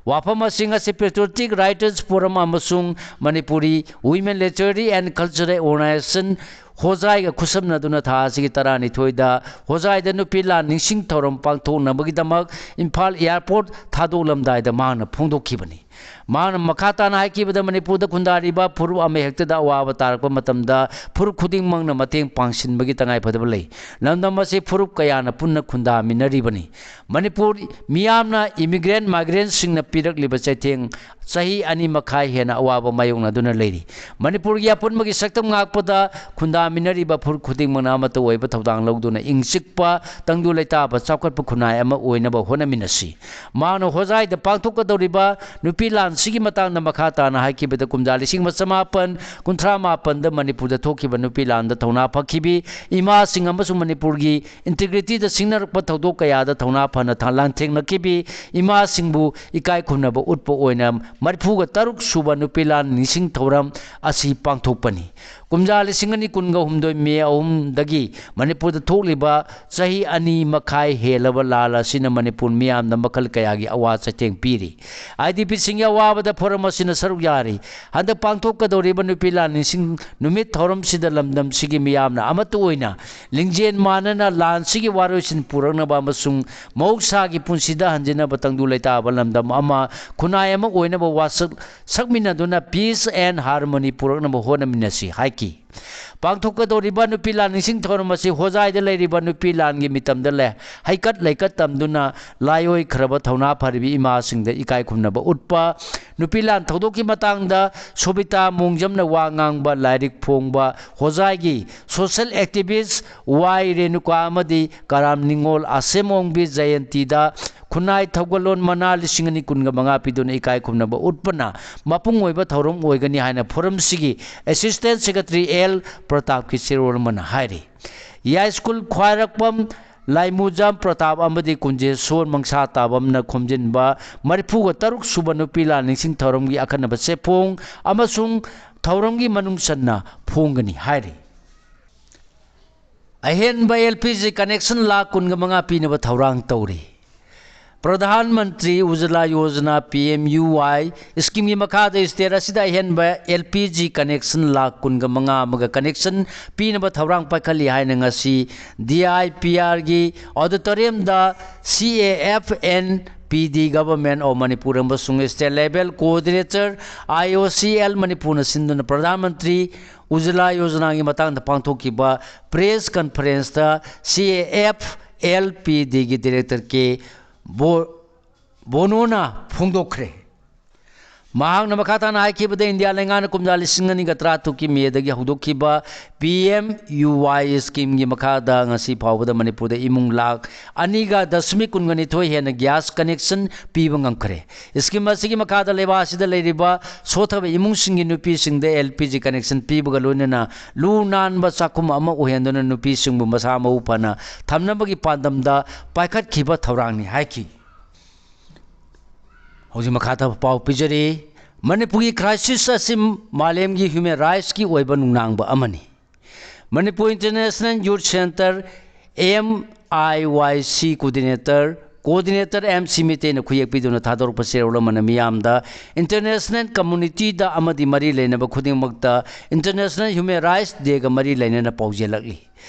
ꯋꯥꯐꯝ ꯑꯁꯤꯡ ꯑꯁꯤ Patriotic Writers Forum ꯑꯃꯁꯨꯡ Manipuri Women Literary and Cultural Organization, ꯍꯣꯖꯥꯏꯒ ꯈꯨꯠꯁꯝꯅꯗꯨꯅ ꯊꯥ ꯑꯁꯤꯒꯤ ꯇꯔꯥꯅꯤꯊꯣꯏꯗ ꯍꯣꯖꯥꯏꯗ ꯅꯨꯄꯤ ꯂꯥꯟ ꯅꯤꯡꯁꯤꯡ ꯊꯧꯔꯝ ꯄꯥꯡꯊꯣꯛꯅꯕꯒꯤꯗꯃꯛ ꯏꯝꯐꯥꯜ ꯑꯦꯌꯥꯔꯄꯣꯔꯠ ꯊꯥꯗꯣꯛꯂꯝꯗꯥꯏꯗ ꯃꯍꯥꯛꯅ ꯐꯣꯡꯗꯣꯛꯈꯤꯕꯅꯤ꯫ ꯃꯍꯥꯛꯅ ꯃꯈꯥ ꯇꯥꯅ ꯍꯥꯏꯈꯤꯕꯗ, ꯃꯅꯤꯄꯨꯔꯗ ꯈꯨꯟꯗꯥꯔꯤꯕ ꯐꯨꯔꯨꯞ ꯑꯃꯍꯦꯛꯇꯗ ꯑꯋꯥꯕ ꯇꯥꯔꯛꯄ ꯃꯇꯝꯗ ꯐꯨꯔꯨꯞ ꯈꯨꯗꯤꯡꯃꯛꯅ ꯃꯇꯦꯡ ꯄꯥꯡꯁꯤꯟꯕꯒꯤ ꯇꯉꯥꯏꯐꯗꯕ ꯂꯩ꯫ ꯂꯝꯗꯝ ꯑꯁꯤ ꯐꯨꯔꯨꯞ ꯀꯌꯥꯅ ꯄꯨꯟꯅ ꯈꯨꯟꯗꯥꯃꯤꯟꯅꯔꯤꯕꯅꯤ꯫ ꯃꯅꯤꯄꯨꯔ ꯃꯤꯌꯥꯝꯅ ꯏꯃꯤꯒ꯭ꯔꯦꯟ ꯃꯥꯏꯒ꯭ꯔꯦꯟꯁꯤꯡꯅ ꯄꯤꯔꯛꯂꯤꯕ ꯆꯩꯊꯦꯡ ꯆꯍꯤ ꯑꯅꯤ ꯃꯈꯥꯏ ꯍꯦꯟꯅ ꯑꯋꯥꯕ ꯃꯥꯌꯣꯛꯅꯗꯨꯅ ꯂꯩꯔꯤ꯫ ꯃꯅꯤꯄꯨꯔꯒꯤ ꯑꯄꯨꯟꯕꯒꯤ ꯁꯛꯇꯝ ꯉꯥꯛꯄꯗ ꯈꯨꯟꯗꯥꯃꯤꯟꯅꯔꯤꯕ ꯐꯨꯔꯨꯞ ꯈꯨꯗꯤꯡꯃꯛꯅ ꯑꯃꯠꯇ ꯑꯣꯏꯕ ꯊꯧꯗꯥꯡ ꯂꯧꯗꯨꯅ ꯏꯪ ꯆꯤꯛꯄ, ꯇꯪꯗꯨ ꯂꯩꯇꯥꯕ, ꯆꯥꯎꯈꯠꯄ ꯈꯨꯟꯅꯥꯏ ꯑꯃ ꯑꯣꯏꯅꯕ ꯍꯣꯠꯅꯃꯤꯟꯅꯁꯤ꯫ ꯃꯍꯥꯛꯅ ꯍꯣꯖꯥꯏꯗ ꯄꯥꯡꯊꯣꯛꯀꯗꯧꯔꯤꯕ ꯅꯨꯄꯤ ꯂꯥꯟꯁꯤꯒꯤ ꯃꯇꯥꯡꯗ ꯃꯈꯥ ꯇꯥꯅ ꯍꯥꯏꯈꯤꯕꯗ, ꯀꯨꯝꯖꯥ ꯂꯤꯁꯤꯡ ꯑꯃ ꯆꯃꯥꯄꯟ ꯀꯨꯟꯊ꯭ꯔꯥ ꯃꯥꯄꯟꯗ ꯃꯅꯤꯄꯨꯔꯗ ꯊꯣꯛꯈꯤꯕ ꯅꯨꯄꯤ ꯂꯥꯟꯗ ꯊꯧꯅꯥ ꯐꯈꯤꯕꯤ ꯏꯃꯥꯁꯤꯡ ꯑꯃꯁꯨꯡ ꯃꯅꯤꯄꯨꯔꯒꯤ integrityꯗ ꯁꯤꯡꯅꯔꯛꯄ ꯊꯧꯗꯣꯛ ꯀꯌꯥꯗ ꯊꯧꯅꯥ ꯐꯅ ꯊ-, ꯂꯥꯟꯊꯦꯡꯅꯈꯤꯕꯤ ꯏꯃꯥꯁꯤꯡꯕꯨ ꯏꯀꯥꯏ ꯈꯨꯝꯅꯕ ꯎꯠꯄ ꯑꯣꯏꯅ ꯃꯔꯤꯐꯨꯒ ꯇꯔꯨꯛ ꯁꯨꯕ ꯅꯨꯄꯤ ꯂꯥꯟ ꯅꯤꯡꯁꯤꯡ ꯊꯧꯔꯝ ꯑꯁꯤ ꯄꯥꯡꯊꯣꯛꯄꯅꯤ꯫ ꯀꯨꯝꯖꯥ ꯂꯤꯁꯤꯡ ꯑꯅꯤ ꯀꯨꯟꯒ ꯍꯨꯝꯗꯣꯏ ꯃꯦ ꯑꯍꯨꯝꯗꯒꯤ ꯃꯅꯤꯄꯨꯔꯗ ꯊꯣꯛꯂꯤꯕ ꯆꯍꯤ ꯑꯅꯤ ꯃꯈꯥꯏ ꯍꯦꯜꯂꯕ ꯂꯥꯟ ꯑꯁꯤꯅ ꯃꯅꯤꯄꯨꯔ ꯃꯤꯌꯥꯝꯗ ꯃꯈꯜ ꯀꯌꯥꯒꯤ ꯑꯋꯥ ꯆꯩꯊꯦꯡ ꯄꯤꯔꯤ꯫ IDPꯁꯤꯡꯒꯤ ꯑꯋꯥꯕꯗ ꯐꯣꯔꯝ ꯑꯁꯤꯅ ꯁꯔꯨꯛ ꯌꯥꯔꯤ꯫ ꯍꯟꯗꯛ ꯄꯥꯡꯊꯣꯛꯀꯗꯧꯔꯤꯕ ꯅꯨꯄꯤ ꯂꯥꯟ ꯅꯤꯡꯁꯤꯡ ꯅꯨꯃꯤꯠ ꯊꯧꯔꯝꯁꯤꯗ ꯂꯝꯗꯝꯁꯤꯒꯤ ꯃꯤꯌꯥꯝꯅ ꯑꯃꯠꯇ ꯑꯣꯏꯅ ꯂꯤꯡꯖꯦꯜ ꯃꯥꯟꯅꯅ ꯂꯥꯟꯁꯤꯒꯤ ꯋꯥꯔꯣꯏꯁꯤꯟ ꯄꯨꯔꯛꯅꯕ ꯑꯃꯁꯨꯡ ꯃꯍꯧꯁꯥꯒꯤ ꯄꯨꯟꯁꯤꯗ ꯍꯟꯖꯤꯟꯅꯕ ꯇꯪꯗꯨ ꯂꯩꯇꯥꯕ ꯂꯝꯗꯝ ꯑꯃ, ꯈꯨꯟꯅꯥꯏ ꯑꯃ ꯑꯣꯏꯅꯕ ꯋꯥꯁꯛ ꯁꯛꯃꯤꯟꯅꯗꯨꯅ peace and harmony ꯄꯨꯔꯛꯅꯕ ꯍꯣꯠꯅꯃꯤꯟꯅꯁꯤ ꯍꯥꯏꯈꯤ꯫ ꯄꯥꯡꯊꯣꯛꯀꯗꯧꯔꯤꯕ ꯅꯨꯄꯤ ꯂꯥꯟ ꯅꯤꯡꯁꯤꯡ ꯊꯧꯔꯝ ꯑꯁꯤ ꯍꯣꯖꯥꯏꯗ ꯂꯩꯔꯤꯕ ꯅꯨꯄꯤ ꯂꯥꯟꯒꯤ ꯃꯤꯇꯝꯗ ꯂꯩ ꯍꯩꯀꯠ ꯂꯩꯀꯠ ꯇꯝꯗꯨꯅ ꯂꯥꯏꯑꯣꯏꯈ꯭ꯔꯕ ꯊꯧꯅꯥ ꯐꯔꯤꯕ ꯏꯃꯥꯁꯤꯡꯗ ꯏꯀꯥꯏ ꯈꯨꯝꯅꯕ ꯎꯠꯄ, ꯅꯨꯄꯤ ꯂꯥꯟ ꯊꯧꯗꯣꯛꯀꯤ ꯃꯇꯥꯡꯗ ꯁꯣꯕꯤꯇꯥ ꯃꯣꯡꯖꯝꯅ ꯋꯥ ꯉꯥꯡꯕ, ꯂꯥꯏꯔꯤꯛ ꯐꯣꯡꯕ, ꯍꯣꯖꯥꯏꯒꯤ social activist ꯋꯥꯏ ꯔꯦꯅꯨꯀꯥ ꯑꯃꯗꯤ ꯀꯔꯥꯝ ꯅꯤꯉꯣꯜ ꯑꯁꯦꯝ ꯑꯣꯡꯕꯤ ꯖꯌꯟꯇꯤꯗ ꯈꯨꯟꯅꯥꯏ ꯊꯧꯒꯜꯂꯣꯟ ꯃꯅꯥ ꯂꯤꯁꯤꯡ ꯑꯅꯤ ꯀꯨꯟꯒ ꯃꯉꯥ ꯄꯤꯗꯨꯅ ꯏꯀꯥꯏ ꯈꯨꯝꯅꯕ ꯎꯠꯄꯅ ꯃꯄꯨꯡ ꯑꯣꯏꯕ ꯊꯧꯔꯝ ꯑꯣꯏꯒꯅꯤ ꯍꯥꯏꯅ ꯐꯣꯔꯝꯁꯤꯒꯤ Assistant Secretary ꯑꯦꯜ ꯄ꯭ꯔꯇꯥꯞꯀꯤ ꯆꯦꯔꯣꯜ ꯑꯃꯅ ꯍꯥꯏꯔꯤ꯫ ꯌꯥꯏꯁ꯭ꯀꯨꯜ ꯈ꯭ꯋꯥꯏꯔꯥꯛꯄꯝ, ꯂꯥꯏꯃꯨꯖꯝ ꯄ꯭ꯔꯇꯥꯞ ꯑꯃꯗꯤ ꯀꯨꯟꯖꯦꯁꯣꯔ ꯃꯪꯁꯥ ꯇꯥꯕꯝꯅ ꯈꯣꯝꯖꯤꯟꯕ ꯃꯔꯤꯐꯨꯒ ꯇꯔꯨꯛ ꯁꯨꯕ ꯅꯨꯄꯤ ꯂꯥꯟ ꯅꯤꯡꯁꯤꯡ ꯊꯧꯔꯝꯒꯤ ꯑꯈꯟꯅꯕ ꯆꯦꯐꯣꯡ ꯑꯃꯁꯨꯡ ꯊꯧꯔꯝꯒꯤ ꯃꯅꯨꯡ ꯆꯟꯅ ꯐꯣꯡꯒꯅꯤ ꯍꯥꯏꯔꯤ꯫ ꯑꯍꯦꯟꯕ LPG connection ꯂꯥꯈ ꯀꯨꯟꯒ ꯃꯉꯥ ꯄꯤꯅꯕ ꯊꯧꯔꯥꯡ ꯇꯧꯔꯤ꯫ ꯄ꯭ꯔꯙꯥꯟ ꯃꯟꯇ꯭ꯔꯤ ꯎꯖꯂꯥ ꯌꯣꯖꯅꯥ, PMUY schemeꯒꯤ ꯃꯈꯥꯗ state ꯑꯁꯤꯗ ꯑꯍꯦꯟꯕ LPG connection ꯂꯥꯈ ꯀꯨꯟꯒ ꯃꯉꯥ ꯑꯃꯒ connection ꯄꯤꯅꯕ ꯊꯧꯔꯥꯡ ꯄꯥꯏꯈꯠꯂꯤ ꯍꯥꯏꯅ ꯉꯁꯤ DIPRꯒꯤ auditoriumꯗ CAFNPD, Government of Manipur ꯑꯃꯁꯨꯡ state level coordinator IOCL ꯃꯅꯤꯄꯨꯔꯅ ꯁꯤꯟꯗꯨꯅ ꯄ꯭ꯔꯙꯥꯟ ꯃꯟꯇ꯭ꯔꯤ ꯎꯖꯂꯥ ꯌꯣꯖꯅꯥꯒꯤ ꯃꯇꯥꯡꯗ ꯄꯥꯡꯊꯣꯛꯈꯤꯕ press conferenceꯇ CAFLPDꯒꯤ director ꯀꯦ ꯕꯣ-, ꯕꯣꯅꯣꯅ ꯐꯣꯡꯗꯣꯛꯈ꯭ꯔꯦ꯫ ꯃꯍꯥꯛꯅ ꯃꯈꯥ ꯇꯥꯅ ꯍꯥꯏꯈꯤꯕꯗ, ꯏꯟꯗꯤꯌꯥ ꯂꯩꯉꯥꯛꯅ ꯀꯨꯝꯖꯥ ꯂꯤꯁꯤꯡ ꯑꯅꯤꯒ ꯇꯔꯥꯇꯔꯨꯛꯀꯤ ꯃꯦꯗꯒꯤ ꯍꯧꯗꯣꯛꯈꯤꯕ ꯄꯤ ꯑꯦꯝ ꯌꯨ ꯋꯥꯏ ꯁ꯭ꯀꯤꯝꯒꯤ ꯃꯈꯥꯗ ꯉꯁꯤ ꯐꯥꯎꯕꯗ ꯃꯅꯤꯄꯨꯔꯗ ꯏꯃꯨꯡ ꯂꯥꯈ ꯑꯅꯤꯒ ꯗꯁꯃꯤꯛ ꯀꯨꯟꯒ ꯅꯤꯊꯣꯏ ꯍꯦꯟꯅ ꯒ꯭ꯌꯥꯁ ꯀꯅꯦꯛꯁꯟ ꯄꯤꯕ ꯉꯝꯈ꯭ꯔꯦ꯫ ꯁ꯭ꯀꯤꯝ ꯑꯁꯤꯒꯤ ꯃꯈꯥꯗ ꯂꯩꯕꯥꯛ ꯑꯁꯤꯗ ꯂꯩꯔꯤꯕ ꯁꯣꯠꯊꯕ ꯏꯃꯨꯡꯁꯤꯡꯒꯤ ꯅꯨꯄꯤꯁꯤꯡꯗ ꯑꯦꯜ ꯄꯤ ꯖꯤ ꯀꯅꯦꯛꯁꯟ ꯄꯤꯕꯒ ꯂꯣꯏꯅꯅ ꯂꯨ ꯅꯥꯟꯕ ꯆꯥꯛꯈꯨꯝ ꯑꯃ ꯑꯣꯏꯍꯟꯗꯨꯅ ꯅꯨꯄꯤꯁꯤꯡꯕꯨ ꯃꯁꯥ ꯃꯎ ꯐꯅ ꯊꯝꯅꯕꯒꯤ ꯄꯥꯟꯗꯝꯗ ꯄꯥꯏꯈꯠꯈꯤꯕ ꯊꯧꯔꯥꯡꯅꯤ ꯍꯥꯏꯈꯤ꯫ ꯍꯧꯖꯤꯛ ꯃꯈꯥ ꯇꯥꯕ ꯄꯥꯎ ꯄꯤꯖꯔꯤ꯫ ꯃꯅꯤꯄꯨꯔꯒꯤ ꯀ꯭ꯔꯥꯏꯁꯤꯁ ꯑꯁꯤ ꯃꯥꯂꯦꯝꯒꯤ ꯍ꯭ꯌꯨꯃꯦꯟ ꯔꯥꯏꯠꯁꯀꯤ ꯑꯣꯏꯕ ꯅꯨꯡꯅꯥꯡꯕ ꯑꯃꯅꯤ꯫ Manipur international youth centre, M I Y C coordinator, coordinator M C ꯃꯤꯇꯩꯅ ꯈꯨꯌꯦꯛ ꯄꯤꯗꯨꯅ ꯊꯥꯗꯣꯔꯛꯄ ꯆꯦꯔꯣꯜ ꯑꯃꯅ ꯃꯤꯌꯥꯝꯗ ꯏꯟꯇꯔꯅꯦꯁꯅꯦꯜ ꯀꯝꯃꯨꯅꯤꯇꯤꯗ ꯑꯃꯗꯤ ꯃꯔꯤ ꯂꯩꯅꯕ ꯈꯨꯗꯤꯡꯃꯛꯇ ꯏꯟꯇꯔꯅꯦꯁꯅꯦꯜ ꯍ꯭ꯌꯨꯃꯦꯟ ꯔꯥꯏꯠꯁ ꯗꯦꯒ ꯃꯔꯤ ꯂꯩꯅꯅ ꯄꯥꯎꯖꯦꯜꯂꯛꯂꯤ꯫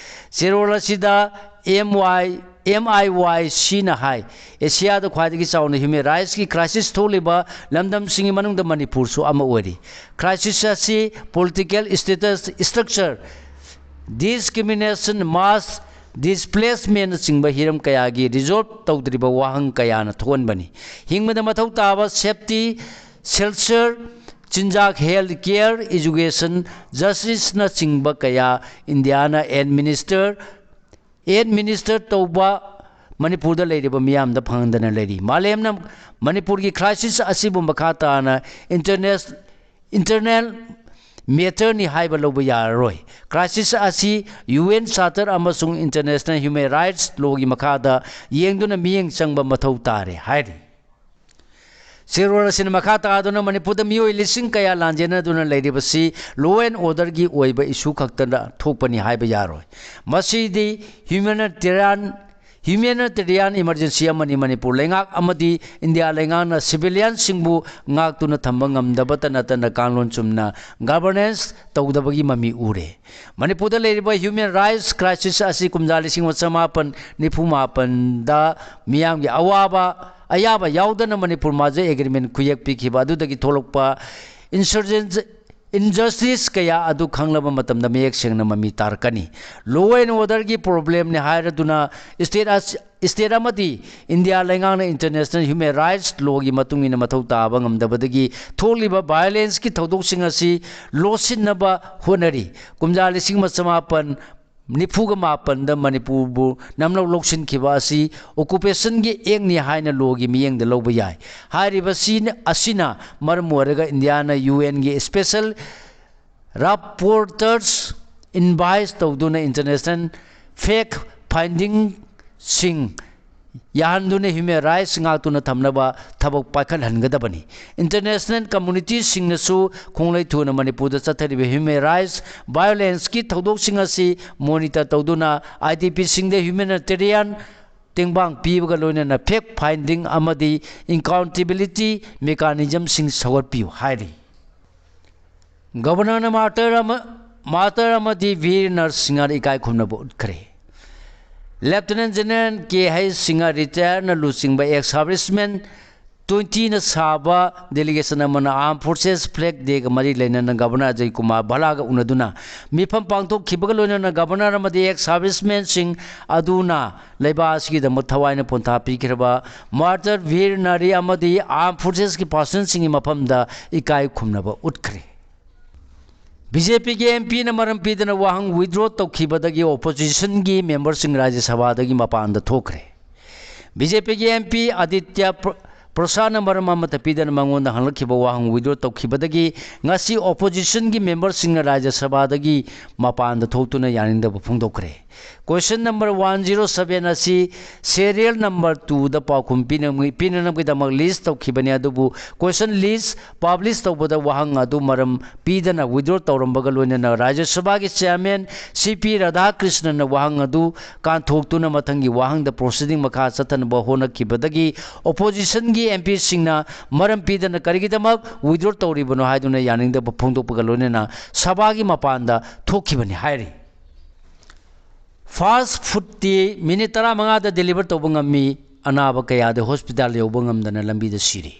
ꯆꯦꯔꯣꯜ ꯑꯁꯤꯗ ꯑꯦꯝ ꯋꯥꯏ, ꯑꯦꯝ ꯑꯥꯏ ꯋꯥꯏ ꯁꯤꯅ ꯍꯥꯏ, ꯑꯦꯁꯤꯌꯥꯗ ꯈ꯭ꯋꯥꯏꯗꯒꯤ ꯆꯥꯎꯅ ꯍ꯭ꯌꯨꯃꯦꯟ ꯔꯥꯏꯠꯁꯀꯤ ꯀ꯭ꯔꯥꯏꯁꯤꯁ ꯊꯣꯛꯂꯤꯕ ꯂꯝꯗꯝꯁꯤꯡꯒꯤ ꯃꯅꯨꯡꯗ ꯃꯅꯤꯄꯨꯔꯁꯨ ꯑꯃ ꯑꯣꯏꯔꯤ꯫ ꯀ꯭ꯔꯥꯏꯁꯤꯁ ꯑꯁꯤ ꯄꯣꯂꯤꯇꯤꯀꯦꯜ ꯁ꯭ꯇꯦꯇꯁ ꯁ꯭ꯇ꯭ꯔꯛꯆꯔ, ꯗꯤꯁꯀ꯭ꯔꯤꯃꯤꯅꯦꯁꯟ, ꯃꯥꯁ ꯗꯤꯁꯄ꯭ꯂꯦꯁꯃꯦꯟꯅꯆꯤꯡꯕ ꯍꯤꯔꯝ ꯀꯌꯥꯒꯤ ꯔꯤꯖꯣꯜꯕ ꯇꯧꯗ꯭ꯔꯤꯕ ꯋꯥꯍꯪ ꯀꯌꯥꯅ ꯊꯣꯛꯍꯟꯕꯅꯤ꯫ ꯍꯤꯡꯕꯗ ꯃꯊꯧ ꯇꯥꯕ ꯁꯦꯐꯇꯤ, ꯁꯦꯜꯆꯔ, ꯆꯤꯟꯖꯥꯛ, ꯍꯦꯜꯊ ꯀꯦꯌꯔ, ꯏꯖꯨꯀꯦꯁꯟ, ꯖꯁꯇꯤꯁꯅꯆꯤꯡꯕ ꯀꯌꯥ ꯏꯟꯗꯤꯌꯥꯅ ꯑꯦꯗꯃꯤꯅꯤꯁꯇꯔ, ꯑꯦꯗꯃꯤꯅꯤꯁꯇꯔ ꯇꯧꯕ ꯃꯅꯤꯄꯨꯔꯗ ꯂꯩꯔꯤꯕ ꯃꯤꯌꯥꯝꯗ ꯐꯪꯍꯟꯗꯅ ꯂꯩꯔꯤ꯫ ꯃꯥꯂꯦꯝꯅ ꯃꯅꯤꯄꯨꯔꯒꯤ ꯀ꯭ꯔꯥꯏꯁꯤꯁ ꯑꯁꯤꯕꯨ ꯃꯈꯥ ꯇꯥꯅ ꯏꯟꯇꯔꯅꯦꯁ-, ꯏꯟꯇꯔꯅꯦꯜ ꯃꯦꯇꯔꯅꯤ ꯍꯥꯏꯕ ꯂꯧꯕ ꯌꯥꯔꯔꯣꯏ꯫ ꯀ꯭ꯔꯥꯏꯁꯤꯁ ꯑꯁꯤ ꯌꯨ ꯑꯦꯟ ꯆꯥꯔꯇꯔ ꯑꯃꯁꯨꯡ ꯏꯟꯇꯔꯅꯦꯁꯅꯦꯜ ꯍ꯭ꯌꯨꯃꯦꯟ ꯔꯥꯏꯠꯁ ꯂꯣꯒꯤ ꯃꯈꯥꯗ ꯌꯦꯡꯗꯨꯅ ꯃꯤꯠꯌꯦꯡ ꯆꯪꯕ ꯃꯊꯧ ꯇꯥꯔꯦ ꯍꯥꯏꯔꯤ꯫ ꯆꯦꯔꯣꯜ ꯑꯁꯤꯅ ꯃꯈꯥ ꯇꯥꯗꯨꯅ ꯃꯅꯤꯄꯨꯔꯗ ꯃꯤꯑꯣꯏ ꯂꯤꯁꯤꯡ ꯀꯌꯥ ꯂꯥꯟꯖꯦꯟꯅꯗꯨꯅ ꯂꯩꯔꯤꯕꯁꯤ ꯂꯣ ꯑꯦꯟ ꯑꯣꯔꯗꯔꯒꯤ ꯑꯣꯏꯕ ꯏꯁꯨ ꯈꯛꯇꯗ ꯊꯣꯛꯄꯅꯤ ꯍꯥꯏꯕ ꯌꯥꯔꯣꯏ꯫ ꯃꯁꯤꯗꯤ ꯍ꯭ꯌꯨꯃꯦꯅꯤꯇꯦꯔꯤꯌꯥꯟ, ꯍ꯭ꯌꯨꯃꯦꯅꯤꯇꯦꯔꯤꯌꯥꯟ ꯏꯃꯔꯖꯦꯟꯁꯤ ꯑꯃꯅꯤ꯫ ꯃꯅꯤꯄꯨꯔ ꯂꯩꯉꯥꯛ ꯑꯃꯗꯤ ꯏꯟꯗꯤꯌꯥ ꯂꯩꯉꯥꯛꯅ ꯁꯤꯚꯤꯂꯤꯌꯟꯁꯤꯡꯕꯨ ꯉꯥꯛꯇꯨꯅ ꯊꯝꯕ ꯉꯝꯗꯕꯇ ꯅꯠꯇꯅ ꯀꯥꯡꯂꯣꯟ ꯆꯨꯝꯅ ꯒꯚꯔꯅꯦꯟꯁ ꯇꯧꯗꯕꯒꯤ ꯃꯃꯤ ꯎꯔꯦ꯫ ꯃꯅꯤꯄꯨꯔꯗ ꯂꯩꯔꯤꯕ ꯍ꯭ꯌꯨꯃꯦꯟ ꯔꯥꯏꯠꯁ ꯀ꯭ꯔꯥꯏꯁꯤꯁ ꯑꯁꯤ ꯀꯨꯝꯖꯥ ꯂꯤꯁꯤꯡ ꯑꯃ ꯆꯃꯥꯄꯟ ꯅꯤꯐꯨ ꯃꯥꯄꯟꯗ ꯃꯤꯌꯥꯝꯒꯤ ꯑꯋꯥꯕ, ꯑꯌꯥꯕ ꯌꯥꯎꯗꯅ ꯃꯅꯤꯄꯨꯔ ꯃꯥꯔꯖꯔ ꯑꯦꯒ꯭ꯔꯤꯃꯦꯟ ꯈꯨꯌꯦꯛ ꯄꯤꯈꯤꯕ ꯑꯗꯨꯗꯒꯤ ꯊꯣꯛꯂꯛꯄ ꯏꯟꯁꯔꯖꯦꯟꯁ, injustice ꯀꯌꯥ ꯑꯗꯨ ꯈꯪꯂꯕ ꯃꯇꯝꯗ ꯃꯌꯦꯛ ꯁꯦꯡꯅ ꯃꯃꯤ ꯇꯥꯔꯛꯀꯅꯤ꯫ Law and orderꯒꯤ problemꯅꯤ ꯍꯥꯏꯔꯗꯨꯅ state ꯑꯁ-, state ꯑꯃꯗꯤ ꯏꯟꯗꯤꯌꯥ ꯂꯩꯉꯥꯛꯅ international human rights lawꯒꯤ ꯃꯇꯨꯡ ꯏꯟꯅ ꯃꯊꯧ ꯇꯥꯕ ꯉꯝꯗꯕꯗꯒꯤ ꯊꯣꯛꯂꯤꯕ violenceꯀꯤ ꯊꯧꯗꯣꯛꯁꯤꯡ ꯑꯁꯤ ꯂꯣꯠꯁꯤꯟꯅꯕ ꯍꯣꯠꯅꯔꯤ꯫ ꯀꯨꯝꯖꯥ ꯂꯤꯁꯤꯡ ꯑꯃ ꯆꯃꯥꯄꯟ ꯅꯤꯐꯨꯒ ꯃꯥꯄꯟꯗ ꯃꯅꯤꯄꯨꯔꯕꯨ ꯅꯝꯂꯧ ꯂꯧꯁꯤꯟꯈꯤꯕ ꯑꯁꯤ occupationꯒꯤ actꯅꯤ ꯍꯥꯏꯅ lawꯒꯤ ꯃꯤꯠꯌꯦꯡꯗ ꯂꯧꯕ ꯌꯥꯏ꯫ ꯍꯥꯏꯔꯤꯕꯁꯤ ꯑꯁꯤꯅ ꯃꯔꯝ ꯑꯣꯏꯔꯒ ꯏꯟꯗꯤꯌꯥꯅ UNꯒꯤ special rapporteurs invite ꯇꯧꯗꯨꯅ international fact findingꯁꯤꯡ ꯌꯥꯍꯟꯗꯨꯅ human rights ꯉꯥꯛꯇꯨꯅ ꯊꯝꯅꯕ ꯊꯕꯛ ꯄꯥꯏꯈꯠꯍꯟꯒꯗꯕꯅꯤ꯫ International communityꯁꯤꯡꯅꯁꯨ ꯈꯣꯡꯂꯩ ꯊꯨꯅ ꯃꯅꯤꯄꯨꯔꯗ ꯆꯠꯊꯔꯤꯕ human rights violenceꯀꯤ ꯊꯧꯗꯣꯛꯁꯤꯡ ꯑꯁꯤ monitor ꯇꯧꯗꯨꯅ IDPꯁꯤꯡꯗ humanitarian ꯇꯦꯡꯕꯥꯡ ꯄꯤꯕꯒ ꯂꯣꯏꯅꯅ fact finding ꯑꯃꯗꯤ accountability mechanismꯁꯤꯡ ꯁꯧꯒꯠꯄꯤꯌꯨ ꯍꯥꯏꯔꯤ꯫ Governorꯅ martyr ꯑꯃ, martyr ꯑꯃꯗꯤ ꯚꯤꯔ ꯅꯔꯁꯤꯡꯍꯗ ꯏꯀꯥꯏ ꯈꯨꯝꯅꯕ ꯎꯠꯈ꯭ꯔꯦ꯫ Lieutenant General ꯀꯦ ꯍꯩꯆ ꯁꯤꯡꯍ retireꯅ ꯂꯨꯆꯤꯡꯕ ex servicemen twentyꯅ ꯁꯥꯕ delegation ꯑꯃꯅ Armed Forces Flag Dayꯒ ꯃꯔꯤ ꯂꯩꯅꯅ Governor ꯑꯖꯌ ꯀꯨꯃꯥꯔ ꯚꯜꯂꯥꯒ ꯎꯅꯗꯨꯅ ꯃꯤꯐꯝ ꯄꯥꯡꯊꯣꯛꯈꯤꯕꯒ ꯂꯣꯏꯅꯅ Governor ꯑꯃꯗꯤ ex servicemenꯁꯤꯡ ꯑꯗꯨꯅ ꯂꯩꯕꯥꯛ ꯑꯁꯤꯒꯤꯗꯃꯛ ꯊꯋꯥꯏꯅ ꯄꯣꯟꯊꯥ ꯄꯤꯈ꯭ꯔꯕ martyr ꯚꯤꯔ ꯅꯥꯔꯤ ꯑꯃꯗꯤ Armed Forcesꯀꯤ personꯁꯤꯡꯒꯤ ꯃꯐꯝꯗ ꯏꯀꯥꯏ ꯈꯨꯝꯅꯕ ꯎꯠꯈ꯭ꯔꯦ꯫ BJPꯒꯤ MPꯅ ꯃꯔꯝ ꯄꯤꯗꯅ ꯋꯥꯍꯪ withdraw ꯇꯧꯈꯤꯕꯗꯒꯤ oppositionꯒꯤ memberꯁꯤꯡ ꯔꯥꯖ꯭ꯌ ꯁꯚꯥꯗꯒꯤ ꯃꯄꯥꯟꯗ ꯊꯣꯛꯈ꯭ꯔꯦ꯫ BJPꯒꯤ MP ꯑꯗꯤꯇ꯭ꯌ ꯄ꯭ꯔ-, ꯄ꯭ꯔꯁꯥꯗꯅ ꯃꯔꯝ ꯑꯃꯠꯇ ꯄꯤꯗꯅ ꯃꯉꯣꯟꯗ ꯍꯪꯂꯛꯈꯤꯕ ꯋꯥꯍꯪ withdraw ꯇꯧꯈꯤꯕꯗꯒꯤ ꯉꯁꯤ oppositionꯒꯤ memberꯁꯤꯡꯅ ꯔꯥꯖ꯭ꯌ ꯁꯚꯥꯗꯒꯤ ꯃꯄꯥꯟꯗ ꯊꯣꯛꯇꯨꯅ ꯌꯥꯅꯤꯡꯗꯕ ꯐꯣꯡꯗꯣꯛꯈ꯭ꯔꯦ꯫ Question number one zero seven ꯑꯁꯤ serial number twoꯗ ꯄꯥꯎꯈꯨꯝ ꯄꯤꯅ-, ꯄꯤꯅꯅꯕꯒꯤꯗꯃꯛ list ꯇꯧꯈꯤꯕꯅꯤ, ꯑꯗꯨꯕꯨ question list publish ꯇꯧꯕꯗ ꯋꯥꯍꯪ ꯑꯗꯨ ꯃꯔꯝ ꯄꯤꯗꯅ withdraw ꯇꯧꯔꯝꯕꯒ ꯂꯣꯏꯅꯅ ꯔꯥꯖ꯭ꯌ ꯁꯚꯥꯒꯤ chairman C P ꯔꯥꯙꯥꯀ꯭ꯔꯤꯁꯅꯟꯅ ꯋꯥꯍꯪ ꯑꯗꯨ ꯀꯥꯟꯊꯣꯛꯇꯨꯅ ꯃꯊꯪꯒꯤ ꯋꯥꯍꯪꯗ proceeding ꯃꯈꯥ ꯆꯠꯊꯅꯕ ꯍꯣꯠꯅꯈꯤꯕꯗꯒꯤ oppositionꯒꯤ MPꯁꯤꯡꯅ ꯃꯔꯝ ꯄꯤꯗꯅ ꯀꯔꯤꯒꯤꯗꯃꯛ withdraw ꯇꯧꯔꯤꯕꯅꯣ ꯍꯥꯏꯗꯨꯅ ꯌꯥꯅꯤꯡꯗꯕ ꯐꯣꯡꯗꯣꯛꯄꯒ ꯂꯣꯏꯅꯅ ꯁꯚꯥꯒꯤ ꯃꯄꯥꯟꯗ ꯊꯣꯛꯈꯤꯕꯅꯤ ꯍꯥꯏꯔꯤ꯫ Fast foodꯇꯤ minute ꯇꯔꯥꯃꯉꯥꯗ deliver ꯇꯧꯕ ꯉꯝꯃꯤ, ꯑꯅꯥꯕ ꯀꯌꯥꯗꯤ hospital ꯌꯧꯕ ꯉꯝꯗꯅ ꯂꯝꯕꯤꯗ ꯁꯤꯔꯤ꯫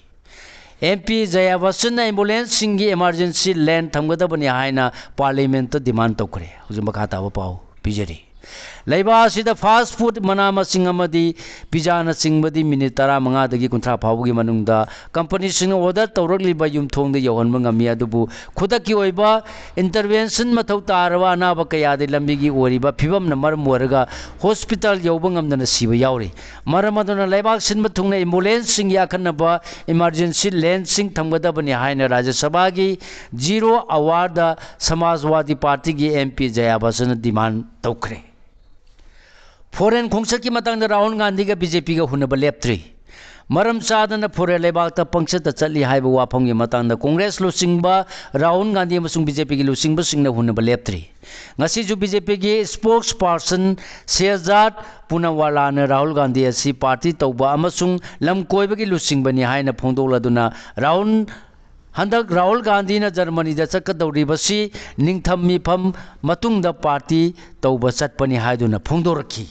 ꯑꯦꯝ ꯄꯤ ꯖꯌꯥꯕꯁꯟꯅ ꯑꯦꯝꯕꯨꯂꯦꯟꯁꯁꯤꯡꯒꯤ ꯏꯃꯥꯔꯖꯦꯟꯁꯤ ꯂꯦꯟ ꯊꯝꯒꯗꯕꯅꯤ ꯍꯥꯏꯅ ꯄꯥꯔꯂꯤꯌꯥꯃꯦꯟꯠꯇ ꯗꯤꯃꯥꯟ ꯇꯧꯈ꯭ꯔꯦ꯫ ꯍꯧꯖꯤꯛ ꯃꯈꯥ ꯇꯥꯕ ꯄꯥꯎ ꯄꯤꯖꯔꯤ꯫ ꯂꯩꯕꯥꯛ ꯑꯁꯤꯗ ꯐꯥꯁ ꯐꯨꯗ, ꯃꯅꯥ ꯃꯁꯤꯡ ꯑꯃꯗꯤ ꯄꯤꯖꯥꯅꯆꯤꯡꯕꯗꯤ ꯃꯤꯅꯤꯠ ꯇꯔꯥꯃꯉꯥꯗꯒꯤ ꯀꯨꯟꯊ꯭ꯔꯥ ꯐꯥꯎꯕꯒꯤ ꯃꯅꯨꯡꯗ ꯀꯝꯄꯅꯤꯁꯤꯡꯅ ꯑꯣꯔꯗꯔ ꯇꯧꯔꯛꯂꯤꯕ ꯌꯨꯝꯊꯣꯡꯗ ꯌꯧꯍꯟꯕ ꯉꯝꯃꯤ꯫ ꯑꯗꯨꯕꯨ ꯈꯨꯗꯛꯀꯤ ꯑꯣꯏꯕ ꯏꯟꯇꯔꯚꯦꯟꯁꯟ ꯃꯊꯧ ꯇꯥꯔꯕ ꯑꯅꯥꯕ ꯀꯌꯥꯗꯤ ꯂꯝꯕꯤꯒꯤ ꯑꯣꯏꯔꯤꯕ ꯐꯤꯕꯝꯅ ꯃꯔꯝ ꯑꯣꯏꯔꯒ ꯍꯣꯁꯄꯤꯇꯥꯜ ꯌꯧꯕ ꯉꯝꯗꯅ ꯁꯤꯕ ꯌꯥꯎꯔꯤ꯫ ꯃꯔꯝ ꯑꯗꯨꯅ ꯂꯩꯕꯥꯛ ꯁꯤꯟꯕ ꯊꯨꯡꯅ ꯑꯦꯝꯕꯨꯂꯦꯟꯁꯁꯤꯡꯒꯤ ꯑꯈꯟꯅꯕ ꯏꯃꯥꯔꯖꯦꯟꯁꯤ ꯂꯦꯟꯁꯤꯡ ꯊꯝꯒꯗꯕꯅꯤ ꯍꯥꯏꯅ ꯔꯥꯖ꯭ꯌ ꯁꯚꯥꯒꯤ ꯖꯤꯔꯣ ꯑꯋꯥꯔꯗ ꯁꯃꯥꯖꯋꯥꯗꯤ ꯄꯥꯔꯇꯤꯒꯤ ꯑꯦꯝ ꯄꯤ ꯖꯌꯥꯕꯁꯟꯅ ꯗꯤꯃꯥꯟ ꯇꯧꯈ꯭ꯔꯦ꯫ ꯐꯣꯔꯦꯟ ꯈꯣꯡꯆꯠꯀꯤ ꯃꯇꯥꯡꯗ ꯔꯥꯍꯨꯜ ꯒꯥꯟꯙꯤꯒ ꯕꯤ ꯖꯦ ꯄꯤꯒ ꯍꯨꯟꯅꯕ ꯂꯦꯞꯇ꯭ꯔꯤ꯫ ꯃꯔꯝ ꯆꯥꯗꯅ ꯐꯣꯔꯦꯟ ꯂꯩꯕꯥꯛꯇ ꯄꯪꯆꯠꯇ ꯆꯠꯂꯤ ꯍꯥꯏꯕ ꯋꯥꯐꯝꯒꯤ ꯃꯇꯥꯡꯗ ꯀꯣꯡꯒ꯭ꯔꯦꯁ ꯂꯨꯆꯤꯡꯕ ꯔꯥꯍꯨꯜ ꯒꯥꯟꯙꯤ ꯑꯃꯁꯨꯡ ꯕꯤ ꯖꯦ ꯄꯤꯒꯤ ꯂꯨꯆꯤꯡꯕꯁꯤꯡꯅ ꯍꯨꯟꯅꯕ ꯂꯦꯞꯇ꯭ꯔꯤ꯫ ꯉꯁꯤꯁꯨ ꯕꯤ ꯖꯦ ꯄꯤꯒꯤ ꯁ꯭ꯄꯣꯛꯁ ꯄꯥꯔꯁꯟ ꯁꯦꯍꯖꯥꯗ ꯄꯨꯅꯋꯥꯂꯥꯅ ꯔꯥꯍꯨꯜ ꯒꯥꯟꯙꯤ ꯑꯁꯤ ꯄꯥꯔꯇꯤ ꯇꯧꯕ ꯑꯃꯁꯨꯡ ꯂꯝ ꯀꯣꯏꯕꯒꯤ ꯂꯨꯆꯤꯡꯕꯅꯤ ꯍꯥꯏꯅ ꯐꯣꯡꯗꯣꯛꯂꯗꯨꯅ ꯔꯥꯍꯨꯜ ꯍꯟꯗꯛ ꯔꯥꯍꯨꯜ ꯒꯥꯟꯙꯤꯅ ꯖꯔꯃꯅꯤꯗ ꯆꯠꯀꯗꯧꯔꯤꯕꯁꯤ ꯅꯤꯡꯊꯝ ꯃꯤꯐꯝ ꯃꯇꯨꯡꯗ ꯄꯥꯔꯇꯤ ꯇꯧꯕ ꯆꯠꯄꯅꯤ ꯍꯥꯏꯗꯨꯅ ꯐꯣꯡꯗꯣꯔꯛꯈꯤ꯫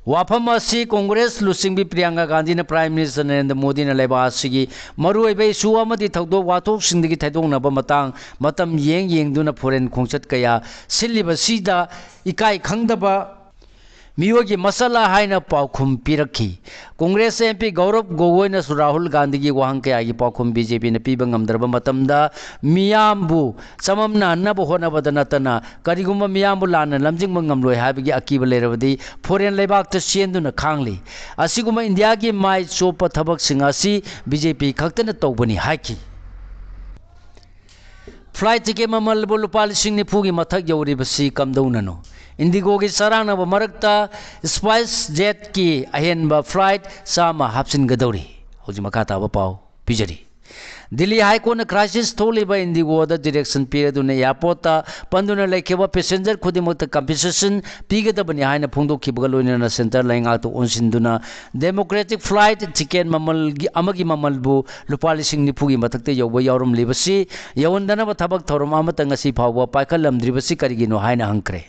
ꯋꯥꯐꯝ ꯑꯁꯤ ꯀꯣꯡꯒ꯭ꯔꯦꯁ ꯂꯨꯆꯤꯡꯕꯤ ꯄ꯭ꯔꯤꯌꯥꯡꯀꯥ ꯒꯥꯟꯙꯤꯅ ꯄ꯭ꯔꯥꯏꯝ ꯃꯤꯅꯤꯁꯇꯔ ꯅꯔꯦꯟꯗ꯭ꯔ ꯃꯣꯗꯤꯅ ꯂꯩꯕꯥꯛ ꯑꯁꯤꯒꯤ ꯃꯔꯨꯑꯣꯏꯕ ꯏꯁꯨ ꯑꯃꯗꯤ ꯊꯧꯗꯣꯛ ꯋꯥꯊꯣꯛꯁꯤꯡꯗꯒꯤ ꯊꯩꯗꯣꯛꯅꯕ ꯃꯇꯥꯡ ꯃꯇꯝ ꯌꯦꯡ ꯌꯦꯡꯗꯨꯅ ꯐꯣꯔꯦꯟ ꯈꯣꯡꯆꯠ ꯀꯌꯥ ꯁꯤꯜꯂꯤꯕꯁꯤꯗ ꯏꯀꯥꯏ ꯈꯪꯗꯕ ꯃꯤꯑꯣꯏꯒꯤ ꯃꯁꯂꯥ ꯍꯥꯏꯅ ꯄꯥꯎꯈꯨꯝ ꯄꯤꯔꯛꯈꯤ꯫ ꯀꯣꯡꯒ꯭ꯔꯦꯁ ꯑꯦꯝ ꯄꯤ ꯒꯧꯔꯕ ꯒꯣꯒꯣꯏꯅꯁꯨ ꯔꯥꯍꯨꯜ ꯒꯥꯟꯙꯤꯒꯤ ꯋꯥꯍꯪ ꯀꯌꯥꯒꯤ ꯄꯥꯎꯈꯨꯝ ꯕꯤ ꯖꯦ ꯄꯤꯅ ꯄꯤꯕ ꯉꯝꯗ꯭ꯔꯕ ꯃꯇꯝꯗ ꯃꯤꯌꯥꯝꯕꯨ ꯆꯃꯝꯅꯍꯟꯅꯕ ꯍꯣꯠꯅꯕꯗ ꯅꯠꯇꯅ ꯀꯔꯤꯒꯨꯝꯕ ꯃꯤꯌꯥꯝꯕꯨ ꯂꯥꯟꯅ ꯂꯝꯖꯤꯡꯕ ꯉꯝꯂꯣꯏ ꯍꯥꯏꯕꯒꯤ ꯑꯀꯤꯕ ꯂꯩꯔꯕꯗꯤ ꯐꯣꯔꯦꯟ ꯂꯩꯕꯥꯛꯇ ꯆꯦꯟꯗꯨꯅ ꯈꯥꯡꯂꯤ꯫ ꯑꯁꯤꯒꯨꯝꯕ ꯏꯟꯗꯤꯌꯥꯒꯤ ꯃꯥꯏ ꯆꯣꯞꯄ ꯊꯕꯛꯁꯤꯡ ꯑꯁꯤ ꯕꯤ ꯖꯦ ꯄꯤ ꯈꯛꯇꯅ ꯇꯧꯕꯅꯤ ꯍꯥꯏꯈꯤ꯫ ꯐ꯭ꯂꯥꯏꯠ ꯇꯤꯀꯦꯠ ꯃꯃꯜꯕꯨ ꯂꯨꯄꯥ ꯂꯤꯁꯤꯡ ꯅꯤꯐꯨꯒꯤ ꯃꯊꯛ ꯌꯧꯔꯤꯕꯁꯤ ꯀꯝꯗꯧꯅꯅꯣ? ꯏꯟꯗꯤꯒꯣꯒꯤ ꯆꯔꯥꯡꯅꯕ ꯃꯔꯛꯇ ꯁ꯭ꯄꯥꯏꯁ ꯖꯦꯠꯀꯤ ꯑꯍꯦꯟꯕ ꯐ꯭ꯂꯥꯏꯠ ꯆꯥꯝꯃ ꯍꯥꯞꯆꯤꯟꯒꯗꯧꯔꯤ꯫ ꯍꯧꯖꯤꯛ ꯃꯈꯥ ꯇꯥꯕ ꯄꯥꯎ ꯄꯤꯖꯔꯤ꯫ ꯗꯤꯜꯂꯤ ꯍꯥꯏ ꯀꯣꯔꯠꯅ ꯀ꯭ꯔꯥꯏꯁꯤꯁ ꯊꯣꯛꯂꯤꯕ ꯏꯟꯗꯤꯒꯣꯗ ꯗꯤꯔꯦꯛꯁꯟ ꯄꯤꯔꯗꯨꯅ ꯑꯦꯌꯥꯔꯄꯣꯔꯠꯇ ꯄꯟꯗꯨꯅ ꯂꯩꯈꯤꯕ ꯄꯦꯁꯦꯟꯖꯔ ꯈꯨꯗꯤꯡꯃꯛꯇ ꯀꯝꯄꯦꯟꯁꯦꯁꯟ ꯄꯤꯒꯗꯕꯅꯤ ꯍꯥꯏꯅ ꯐꯣꯡꯗꯣꯛꯈꯤꯕꯒ ꯂꯣꯏꯅꯅ ꯁꯦꯟꯇꯔ ꯂꯩꯉꯥꯛꯇ ꯑꯣꯟꯁꯤꯟꯗꯨꯅ ꯗꯦꯃꯣꯀ꯭ꯔꯦꯇꯤꯛ ꯐ꯭ꯂꯥꯏꯠ ꯇꯤꯀꯦꯠ ꯃꯃꯜꯒꯤ, ꯑꯃꯒꯤ ꯃꯃꯜꯕꯨ ꯂꯨꯄꯥ ꯂꯤꯁꯤꯡ ꯅꯤꯐꯨꯒꯤ ꯃꯊꯛꯇ ꯌꯧꯕ ꯌꯥꯎꯔꯝꯂꯤꯕꯁꯤ ꯌꯧꯍꯟꯗꯅꯕ ꯊꯕꯛ ꯊꯧꯔꯝ ꯑꯃꯠꯇ ꯉꯁꯤ ꯐꯥꯎꯕ ꯄꯥꯏꯈꯠꯂꯝꯗ꯭ꯔꯤꯕꯁꯤ ꯀꯔꯤꯒꯤꯅꯣ ꯍꯥꯏꯅ ꯍꯪꯈ꯭ꯔꯦ꯫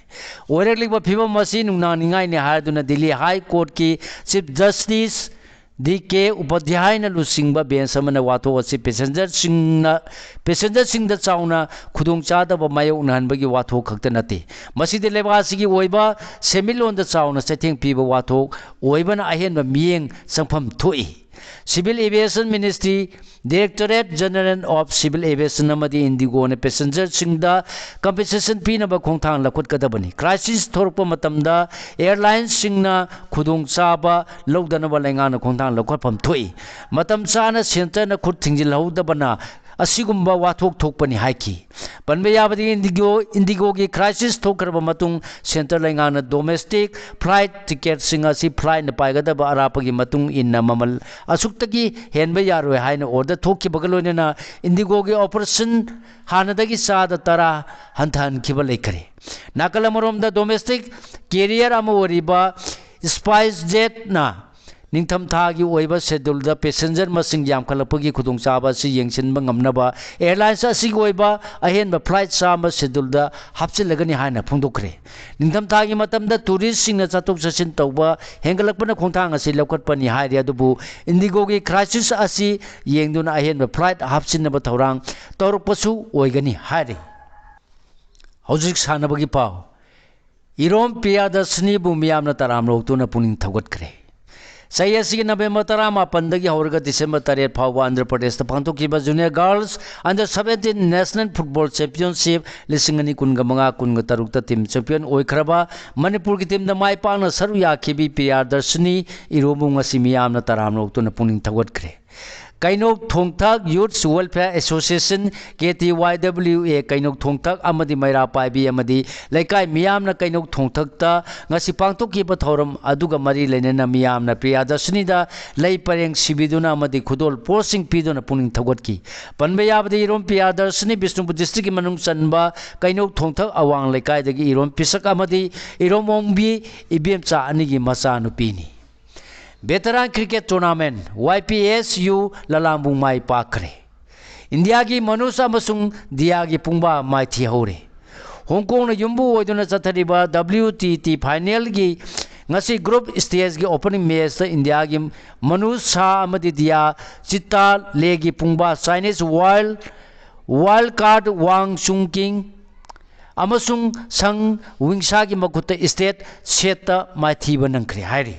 ꯑꯣꯏꯔꯛꯂꯤꯕ ꯐꯤꯕꯝ ꯑꯁꯤ ꯅꯨꯡꯅꯥꯡꯅꯤꯡꯉꯥꯏꯅꯤ ꯍꯥꯏꯗꯨꯅ ꯗꯤꯜꯂꯤ ꯍꯥꯏ ꯀꯣꯔꯠꯀꯤ ꯆꯤꯐ ꯖꯁꯇꯤꯁ ꯗꯤ ꯀꯦ ꯎꯄꯥꯙ꯭ꯌꯥꯌꯅ ꯂꯨꯆꯤꯡꯕ ꯕꯦꯟꯆ ꯑꯃꯅ ꯋꯥꯊꯣꯛ ꯑꯁꯤ ꯄꯦꯁꯦꯟꯖꯔꯁꯤꯡꯅ, ꯄꯦꯁꯦꯟꯖꯔꯁꯤꯡꯗ ꯆꯥꯎꯅ ꯈꯨꯗꯣꯡꯆꯥꯗꯕ ꯃꯥꯌꯣꯛꯅꯍꯟꯕꯒꯤ ꯋꯥꯊꯣꯛ ꯈꯛꯇ ꯅꯠꯇꯦ, ꯃꯁꯤꯗꯤ ꯂꯩꯕꯥꯛ ꯑꯁꯤꯒꯤ ꯑꯣꯏꯕ ꯁꯦꯟꯃꯤꯠꯂꯣꯟꯗ ꯆꯥꯎꯅ ꯆꯩꯊꯦꯡ ꯄꯤꯕ ꯋꯥꯊꯣꯛ ꯑꯣꯏꯕꯅ ꯑꯍꯦꯟꯕ ꯃꯤꯠꯌꯦꯡ ꯆꯪꯐꯝ ꯊꯣꯛꯏ꯫ Civil Aviation Ministry, Directorate General of Civil Aviation ꯑꯃꯗꯤ ꯏꯟꯗꯤꯒꯣꯅ ꯄꯦꯁꯦꯟꯖꯔꯁꯤꯡꯗ ꯀꯝꯄꯦꯟꯁꯦꯁꯟ ꯄꯤꯅꯕ ꯈꯣꯡꯊꯥꯡ ꯂꯧꯈꯠꯀꯗꯕꯅꯤ꯫ ꯀ꯭ꯔꯥꯏꯁꯤꯁ ꯊꯣꯔꯛꯄ ꯃꯇꯝꯗ ꯑꯦꯌꯔꯂꯥꯏꯟꯁꯁꯤꯡꯅ ꯈꯨꯗꯣꯡꯆꯥꯕ ꯂꯧꯗꯅꯕ ꯂꯩꯉꯥꯛꯅ ꯈꯣꯡꯊꯥꯡ ꯂꯧꯈꯠꯐꯝ ꯊꯣꯛꯏ꯫ ꯃꯇꯝ ꯆꯥꯅ ꯁꯦꯟꯇꯔꯅ ꯈꯨꯠ ꯊꯤꯡꯖꯤꯜꯍꯧꯗꯕꯅ ꯑꯁꯤꯒꯨꯝꯕ ꯋꯥꯊꯣꯛ ꯊꯣꯛꯄꯅꯤ ꯍꯥꯏꯈꯤ꯫ ꯄꯟꯕ ꯌꯥꯕꯗꯤ, ꯏꯟꯗꯤꯒꯣ, ꯏꯟꯗꯤꯒꯣꯒꯤ ꯀ꯭ꯔꯥꯏꯁꯤꯁ ꯊꯣꯛꯈ꯭ꯔꯕ ꯃꯇꯨꯡ ꯁꯦꯟꯇꯔ ꯂꯩꯉꯥꯛꯅ ꯗꯣꯃꯦꯁꯇꯤꯛ ꯐ꯭ꯂꯥꯏꯠ ꯇꯤꯀꯦꯠꯁꯤꯡ ꯑꯁꯤ ꯐ꯭ꯂꯥꯏꯠꯅ ꯄꯥꯏꯒꯗꯕ ꯑꯔꯥꯞꯄꯒꯤ ꯃꯇꯨꯡ ꯏꯟꯅ ꯃꯃꯜ ꯑꯁꯨꯛꯇꯒꯤ ꯍꯦꯟꯕ ꯌꯥꯔꯣꯏ ꯍꯥꯏꯅ ꯑꯣꯔꯗꯔ ꯊꯣꯛꯈꯤꯕꯒ ꯂꯣꯏꯅꯅ ꯏꯟꯗꯤꯒꯣꯒꯤ ꯑꯣꯄꯔꯦꯁꯟ ꯍꯥꯟꯅꯗꯒꯤ ꯆꯥꯗ ꯇꯔꯥ ꯍꯟꯊꯍꯟꯈꯤꯕ ꯂꯩꯈꯔꯦ꯫ ꯅꯥꯀꯜ ꯑꯃꯔꯣꯝꯗ, ꯗꯣꯃꯦꯁꯇꯤꯛ ꯀꯦꯔꯤꯌꯔ ꯑꯃ ꯑꯣꯏꯔꯤꯕ ꯏꯁꯄꯥꯏꯁ ꯖꯦꯠꯅ ꯅꯤꯡꯊꯝꯊꯥꯒꯤ ꯑꯣꯏꯕ ꯁꯦꯗꯨꯜꯗ ꯄꯦꯁꯦꯟꯖꯔ ꯃꯁꯤꯡ ꯌꯥꯝꯈꯠꯂꯛꯄꯒꯤ ꯈꯨꯗꯣꯡꯆꯥꯕ ꯑꯁꯤ ꯌꯦꯡꯁꯤꯟꯕ ꯉꯝꯅꯕ ꯑꯦꯌꯔꯂꯥꯏꯟꯁ ꯑꯁꯤꯒꯤ ꯑꯣꯏꯕ ꯑꯍꯦꯟꯕ ꯐ꯭ꯂꯥꯏꯠ ꯆꯥꯝꯃ ꯁꯦꯗꯨꯜꯗ ꯍꯥꯞꯆꯤꯜꯂꯒꯅꯤ ꯍꯥꯏꯅ ꯐꯣꯡꯗꯣꯛꯈ꯭ꯔꯦ꯫ ꯅꯤꯡꯊꯝꯊꯥꯒꯤ ꯃꯇꯝꯗ ꯇꯨꯔꯤꯁꯁꯤꯡꯅ ꯆꯠꯊꯣꯛ ꯆꯠꯁꯤꯟ ꯇꯧꯕ ꯍꯦꯟꯒꯠꯂꯛꯄꯅ ꯈꯣꯡꯊꯥꯡ ꯑꯁꯤ ꯂꯧꯈꯠꯄꯅꯤ ꯍꯥꯏꯔꯤ, ꯑꯗꯨꯕꯨ ꯏꯟꯗꯤꯒꯣꯒꯤ ꯀ꯭ꯔꯥꯏꯁꯤꯁ ꯑꯁꯤ ꯌꯦꯡꯗꯨꯅ ꯑꯍꯦꯟꯕ ꯐ꯭ꯂꯥꯏꯠ ꯍꯥꯞꯆꯤꯟꯅꯕ ꯊꯧꯔꯥꯡ ꯇꯧꯔꯛꯄꯁꯨ ꯑꯣꯏꯒꯅꯤ ꯍꯥꯏꯔꯤ꯫ ꯍꯧꯖꯤꯛ ꯁꯥꯟꯅꯕꯒꯤ ꯄꯥꯎ꯫ ꯏꯔꯣꯝ ꯄ꯭ꯔꯤꯌꯥꯗꯔꯁꯤꯅꯤꯕꯨ ꯃꯤꯌꯥꯝꯅ ꯇꯔꯥꯝꯅ ꯑꯣꯛꯇꯨꯅ ꯄꯨꯛꯅꯤꯡ ꯊꯧꯒꯠꯈ꯭ꯔꯦ꯫ ꯆꯍꯤ ꯑꯁꯤꯒꯤ ꯅꯕꯦꯝꯕꯔ ꯇꯔꯥꯃꯥꯄꯟꯗꯒꯤ ꯍꯧꯔꯒ ꯗꯤꯁꯦꯝꯕꯔ ꯇꯔꯦꯠ ꯐꯥꯎꯕ ꯑꯟꯙ꯭ꯔ ꯄ꯭ꯔꯗꯦꯁꯇ ꯄꯥꯡꯊꯣꯛꯈꯤꯕ junior girls under seventeen national football championship ꯂꯤꯁꯤꯡ ꯑꯅꯤ ꯀꯨꯟꯒ ꯃꯉꯥ ꯀꯨꯟꯒ ꯇꯔꯨꯛꯇ ꯇꯤꯝ ꯆꯦꯝꯄꯤꯌꯟ ꯑꯣꯏꯈ꯭ꯔꯕ ꯃꯅꯤꯄꯨꯔꯒꯤ ꯇꯤꯝꯗ ꯃꯥꯏ ꯄꯥꯛꯅ ꯁꯔꯨꯛ ꯌꯥꯈꯤꯕꯤ ꯄ꯭ꯔꯤꯌꯥꯗꯔꯁꯤꯅꯤ ꯏꯔꯣꯝꯕꯨ ꯉꯁꯤ ꯃꯤꯌꯥꯝꯅ ꯇꯔꯥꯝꯅ ꯑꯣꯛꯇꯨꯅ ꯄꯨꯛꯅꯤꯡ ꯊꯧꯒꯠꯈ꯭ꯔꯦ꯫ ꯀꯩꯅꯧ ꯊꯣꯡꯊꯛ Youth Welfare Association, ꯀꯦ ꯇꯤ ꯋꯥꯏ ꯗꯕ꯭ꯂꯤꯎ ꯑꯦ, ꯀꯩꯅꯧ ꯊꯣꯡꯊꯛ ꯑꯃꯗꯤ ꯃꯩꯔꯥ ꯄꯥꯏꯕꯤ ꯑꯃꯗꯤ ꯂꯩꯀꯥꯏ ꯃꯤꯌꯥꯝꯅ ꯀꯩꯅꯧ ꯊꯣꯡꯊꯛꯇ ꯉꯁꯤ ꯄꯥꯡꯊꯣꯛꯈꯤꯕ ꯊꯧꯔꯝ ꯑꯗꯨꯒ ꯃꯔꯤ ꯂꯩꯅꯅ ꯃꯤꯌꯥꯝꯅ ꯄ꯭ꯔꯤꯌꯥꯗꯔꯁꯤꯅꯤꯗ ꯂꯩ ꯄꯔꯦꯡ ꯁꯤꯕꯤꯗꯨꯅ ꯑꯃꯗꯤ ꯈꯨꯗꯣꯜ ꯄꯣꯠꯁꯤꯡ ꯄꯤꯗꯨꯅ ꯄꯨꯛꯅꯤꯡ ꯊꯧꯒꯠꯈꯤ꯫ ꯄꯟꯕ ꯌꯥꯕꯗꯤ, ꯏꯔꯣꯝ ꯄ꯭ꯔꯤꯌꯥꯗꯔꯁꯤꯅꯤ ꯕꯤꯁꯅꯨꯄꯨꯔ ꯗꯤꯁꯇ꯭ꯔꯤꯛꯀꯤ ꯃꯅꯨꯡ ꯆꯟꯕ ꯀꯩꯅꯧ ꯊꯣꯡꯊꯛ ꯑꯋꯥꯡ ꯂꯩꯀꯥꯏꯗꯒꯤ ꯏꯔꯣꯝ ꯄꯤꯁꯛ ꯑꯃꯗꯤ ꯏꯔꯣꯝ ꯑꯣꯡꯕꯤ ꯏꯕꯦꯝꯆꯥ ꯑꯅꯤꯒꯤ ꯃꯆꯥꯅꯨꯄꯤꯅꯤ꯫ ꯚꯦꯇꯔꯥꯟ ꯀ꯭ꯔꯤꯀꯦꯠ ꯇꯣꯔꯅꯥꯃꯦꯟ, ꯋꯥꯏ ꯄꯤ ꯑꯦꯁ ꯌꯨ ꯂꯂꯥꯝꯕꯨꯡ ꯃꯥꯏ ꯄꯥꯛꯈ꯭ꯔꯦ꯫ ꯏꯟꯗꯤꯌꯥꯒꯤ ꯃꯅꯨꯁ ꯑꯃꯁꯨꯡ ꯗꯤꯌꯥꯒꯤ ꯄꯨꯡꯕꯥ ꯃꯥꯏꯊꯤꯍꯧꯔꯦ꯫ ꯍꯣꯡꯀꯣꯡꯅ ꯌꯨꯝꯕꯨ ꯑꯣꯏꯗꯨꯅ ꯆꯠꯊꯔꯤꯕ ꯗꯕ꯭ꯂꯤꯌꯨ ꯇꯤ ꯇꯤ ꯐꯥꯏꯅꯦꯜꯒꯤ ꯉꯁꯤ group stageꯀꯤ opening matchꯇ ꯏꯟꯗꯤꯌꯥꯒꯤ ꯃꯅꯨꯁ ꯁꯥ ꯑꯃꯗꯤ ꯗꯤꯌꯥ cheetah ꯂꯦꯒꯤ ꯄꯨꯡꯕꯥ Chinese wild, wild card ꯋꯥꯡ ꯆꯨꯡ ꯀꯤꯡ ꯑꯃꯁꯨꯡ ꯁꯪ ꯋꯤꯡꯁꯥꯒꯤ ꯃꯈꯨꯠꯇ straight setꯇ ꯃꯥꯏꯊꯤꯕ ꯅꯪꯈ꯭ꯔꯦ ꯍꯥꯏꯔꯤ꯫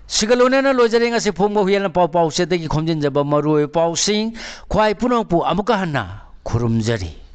ꯁꯤꯒ ꯂꯣꯏꯅꯅ ꯂꯣꯏꯖꯔꯦ ꯉꯁꯤ ꯐꯣꯡꯕ ꯍꯨꯏꯌꯦꯟ ꯂꯥꯟꯄꯥꯎ ꯄꯥꯎꯆꯦꯗꯒꯤ ꯈꯣꯝꯖꯤꯟꯖꯕ ꯃꯔꯨꯑꯣꯏꯕ ꯄꯥꯎꯁꯤꯡ꯫ ꯈ꯭ꯋꯥꯏ ꯄꯨꯝꯅꯃꯛꯄꯨ ꯑꯃꯨꯛꯀ ꯍꯟꯅ ꯈꯨꯔꯨꯝꯖꯔꯤ꯫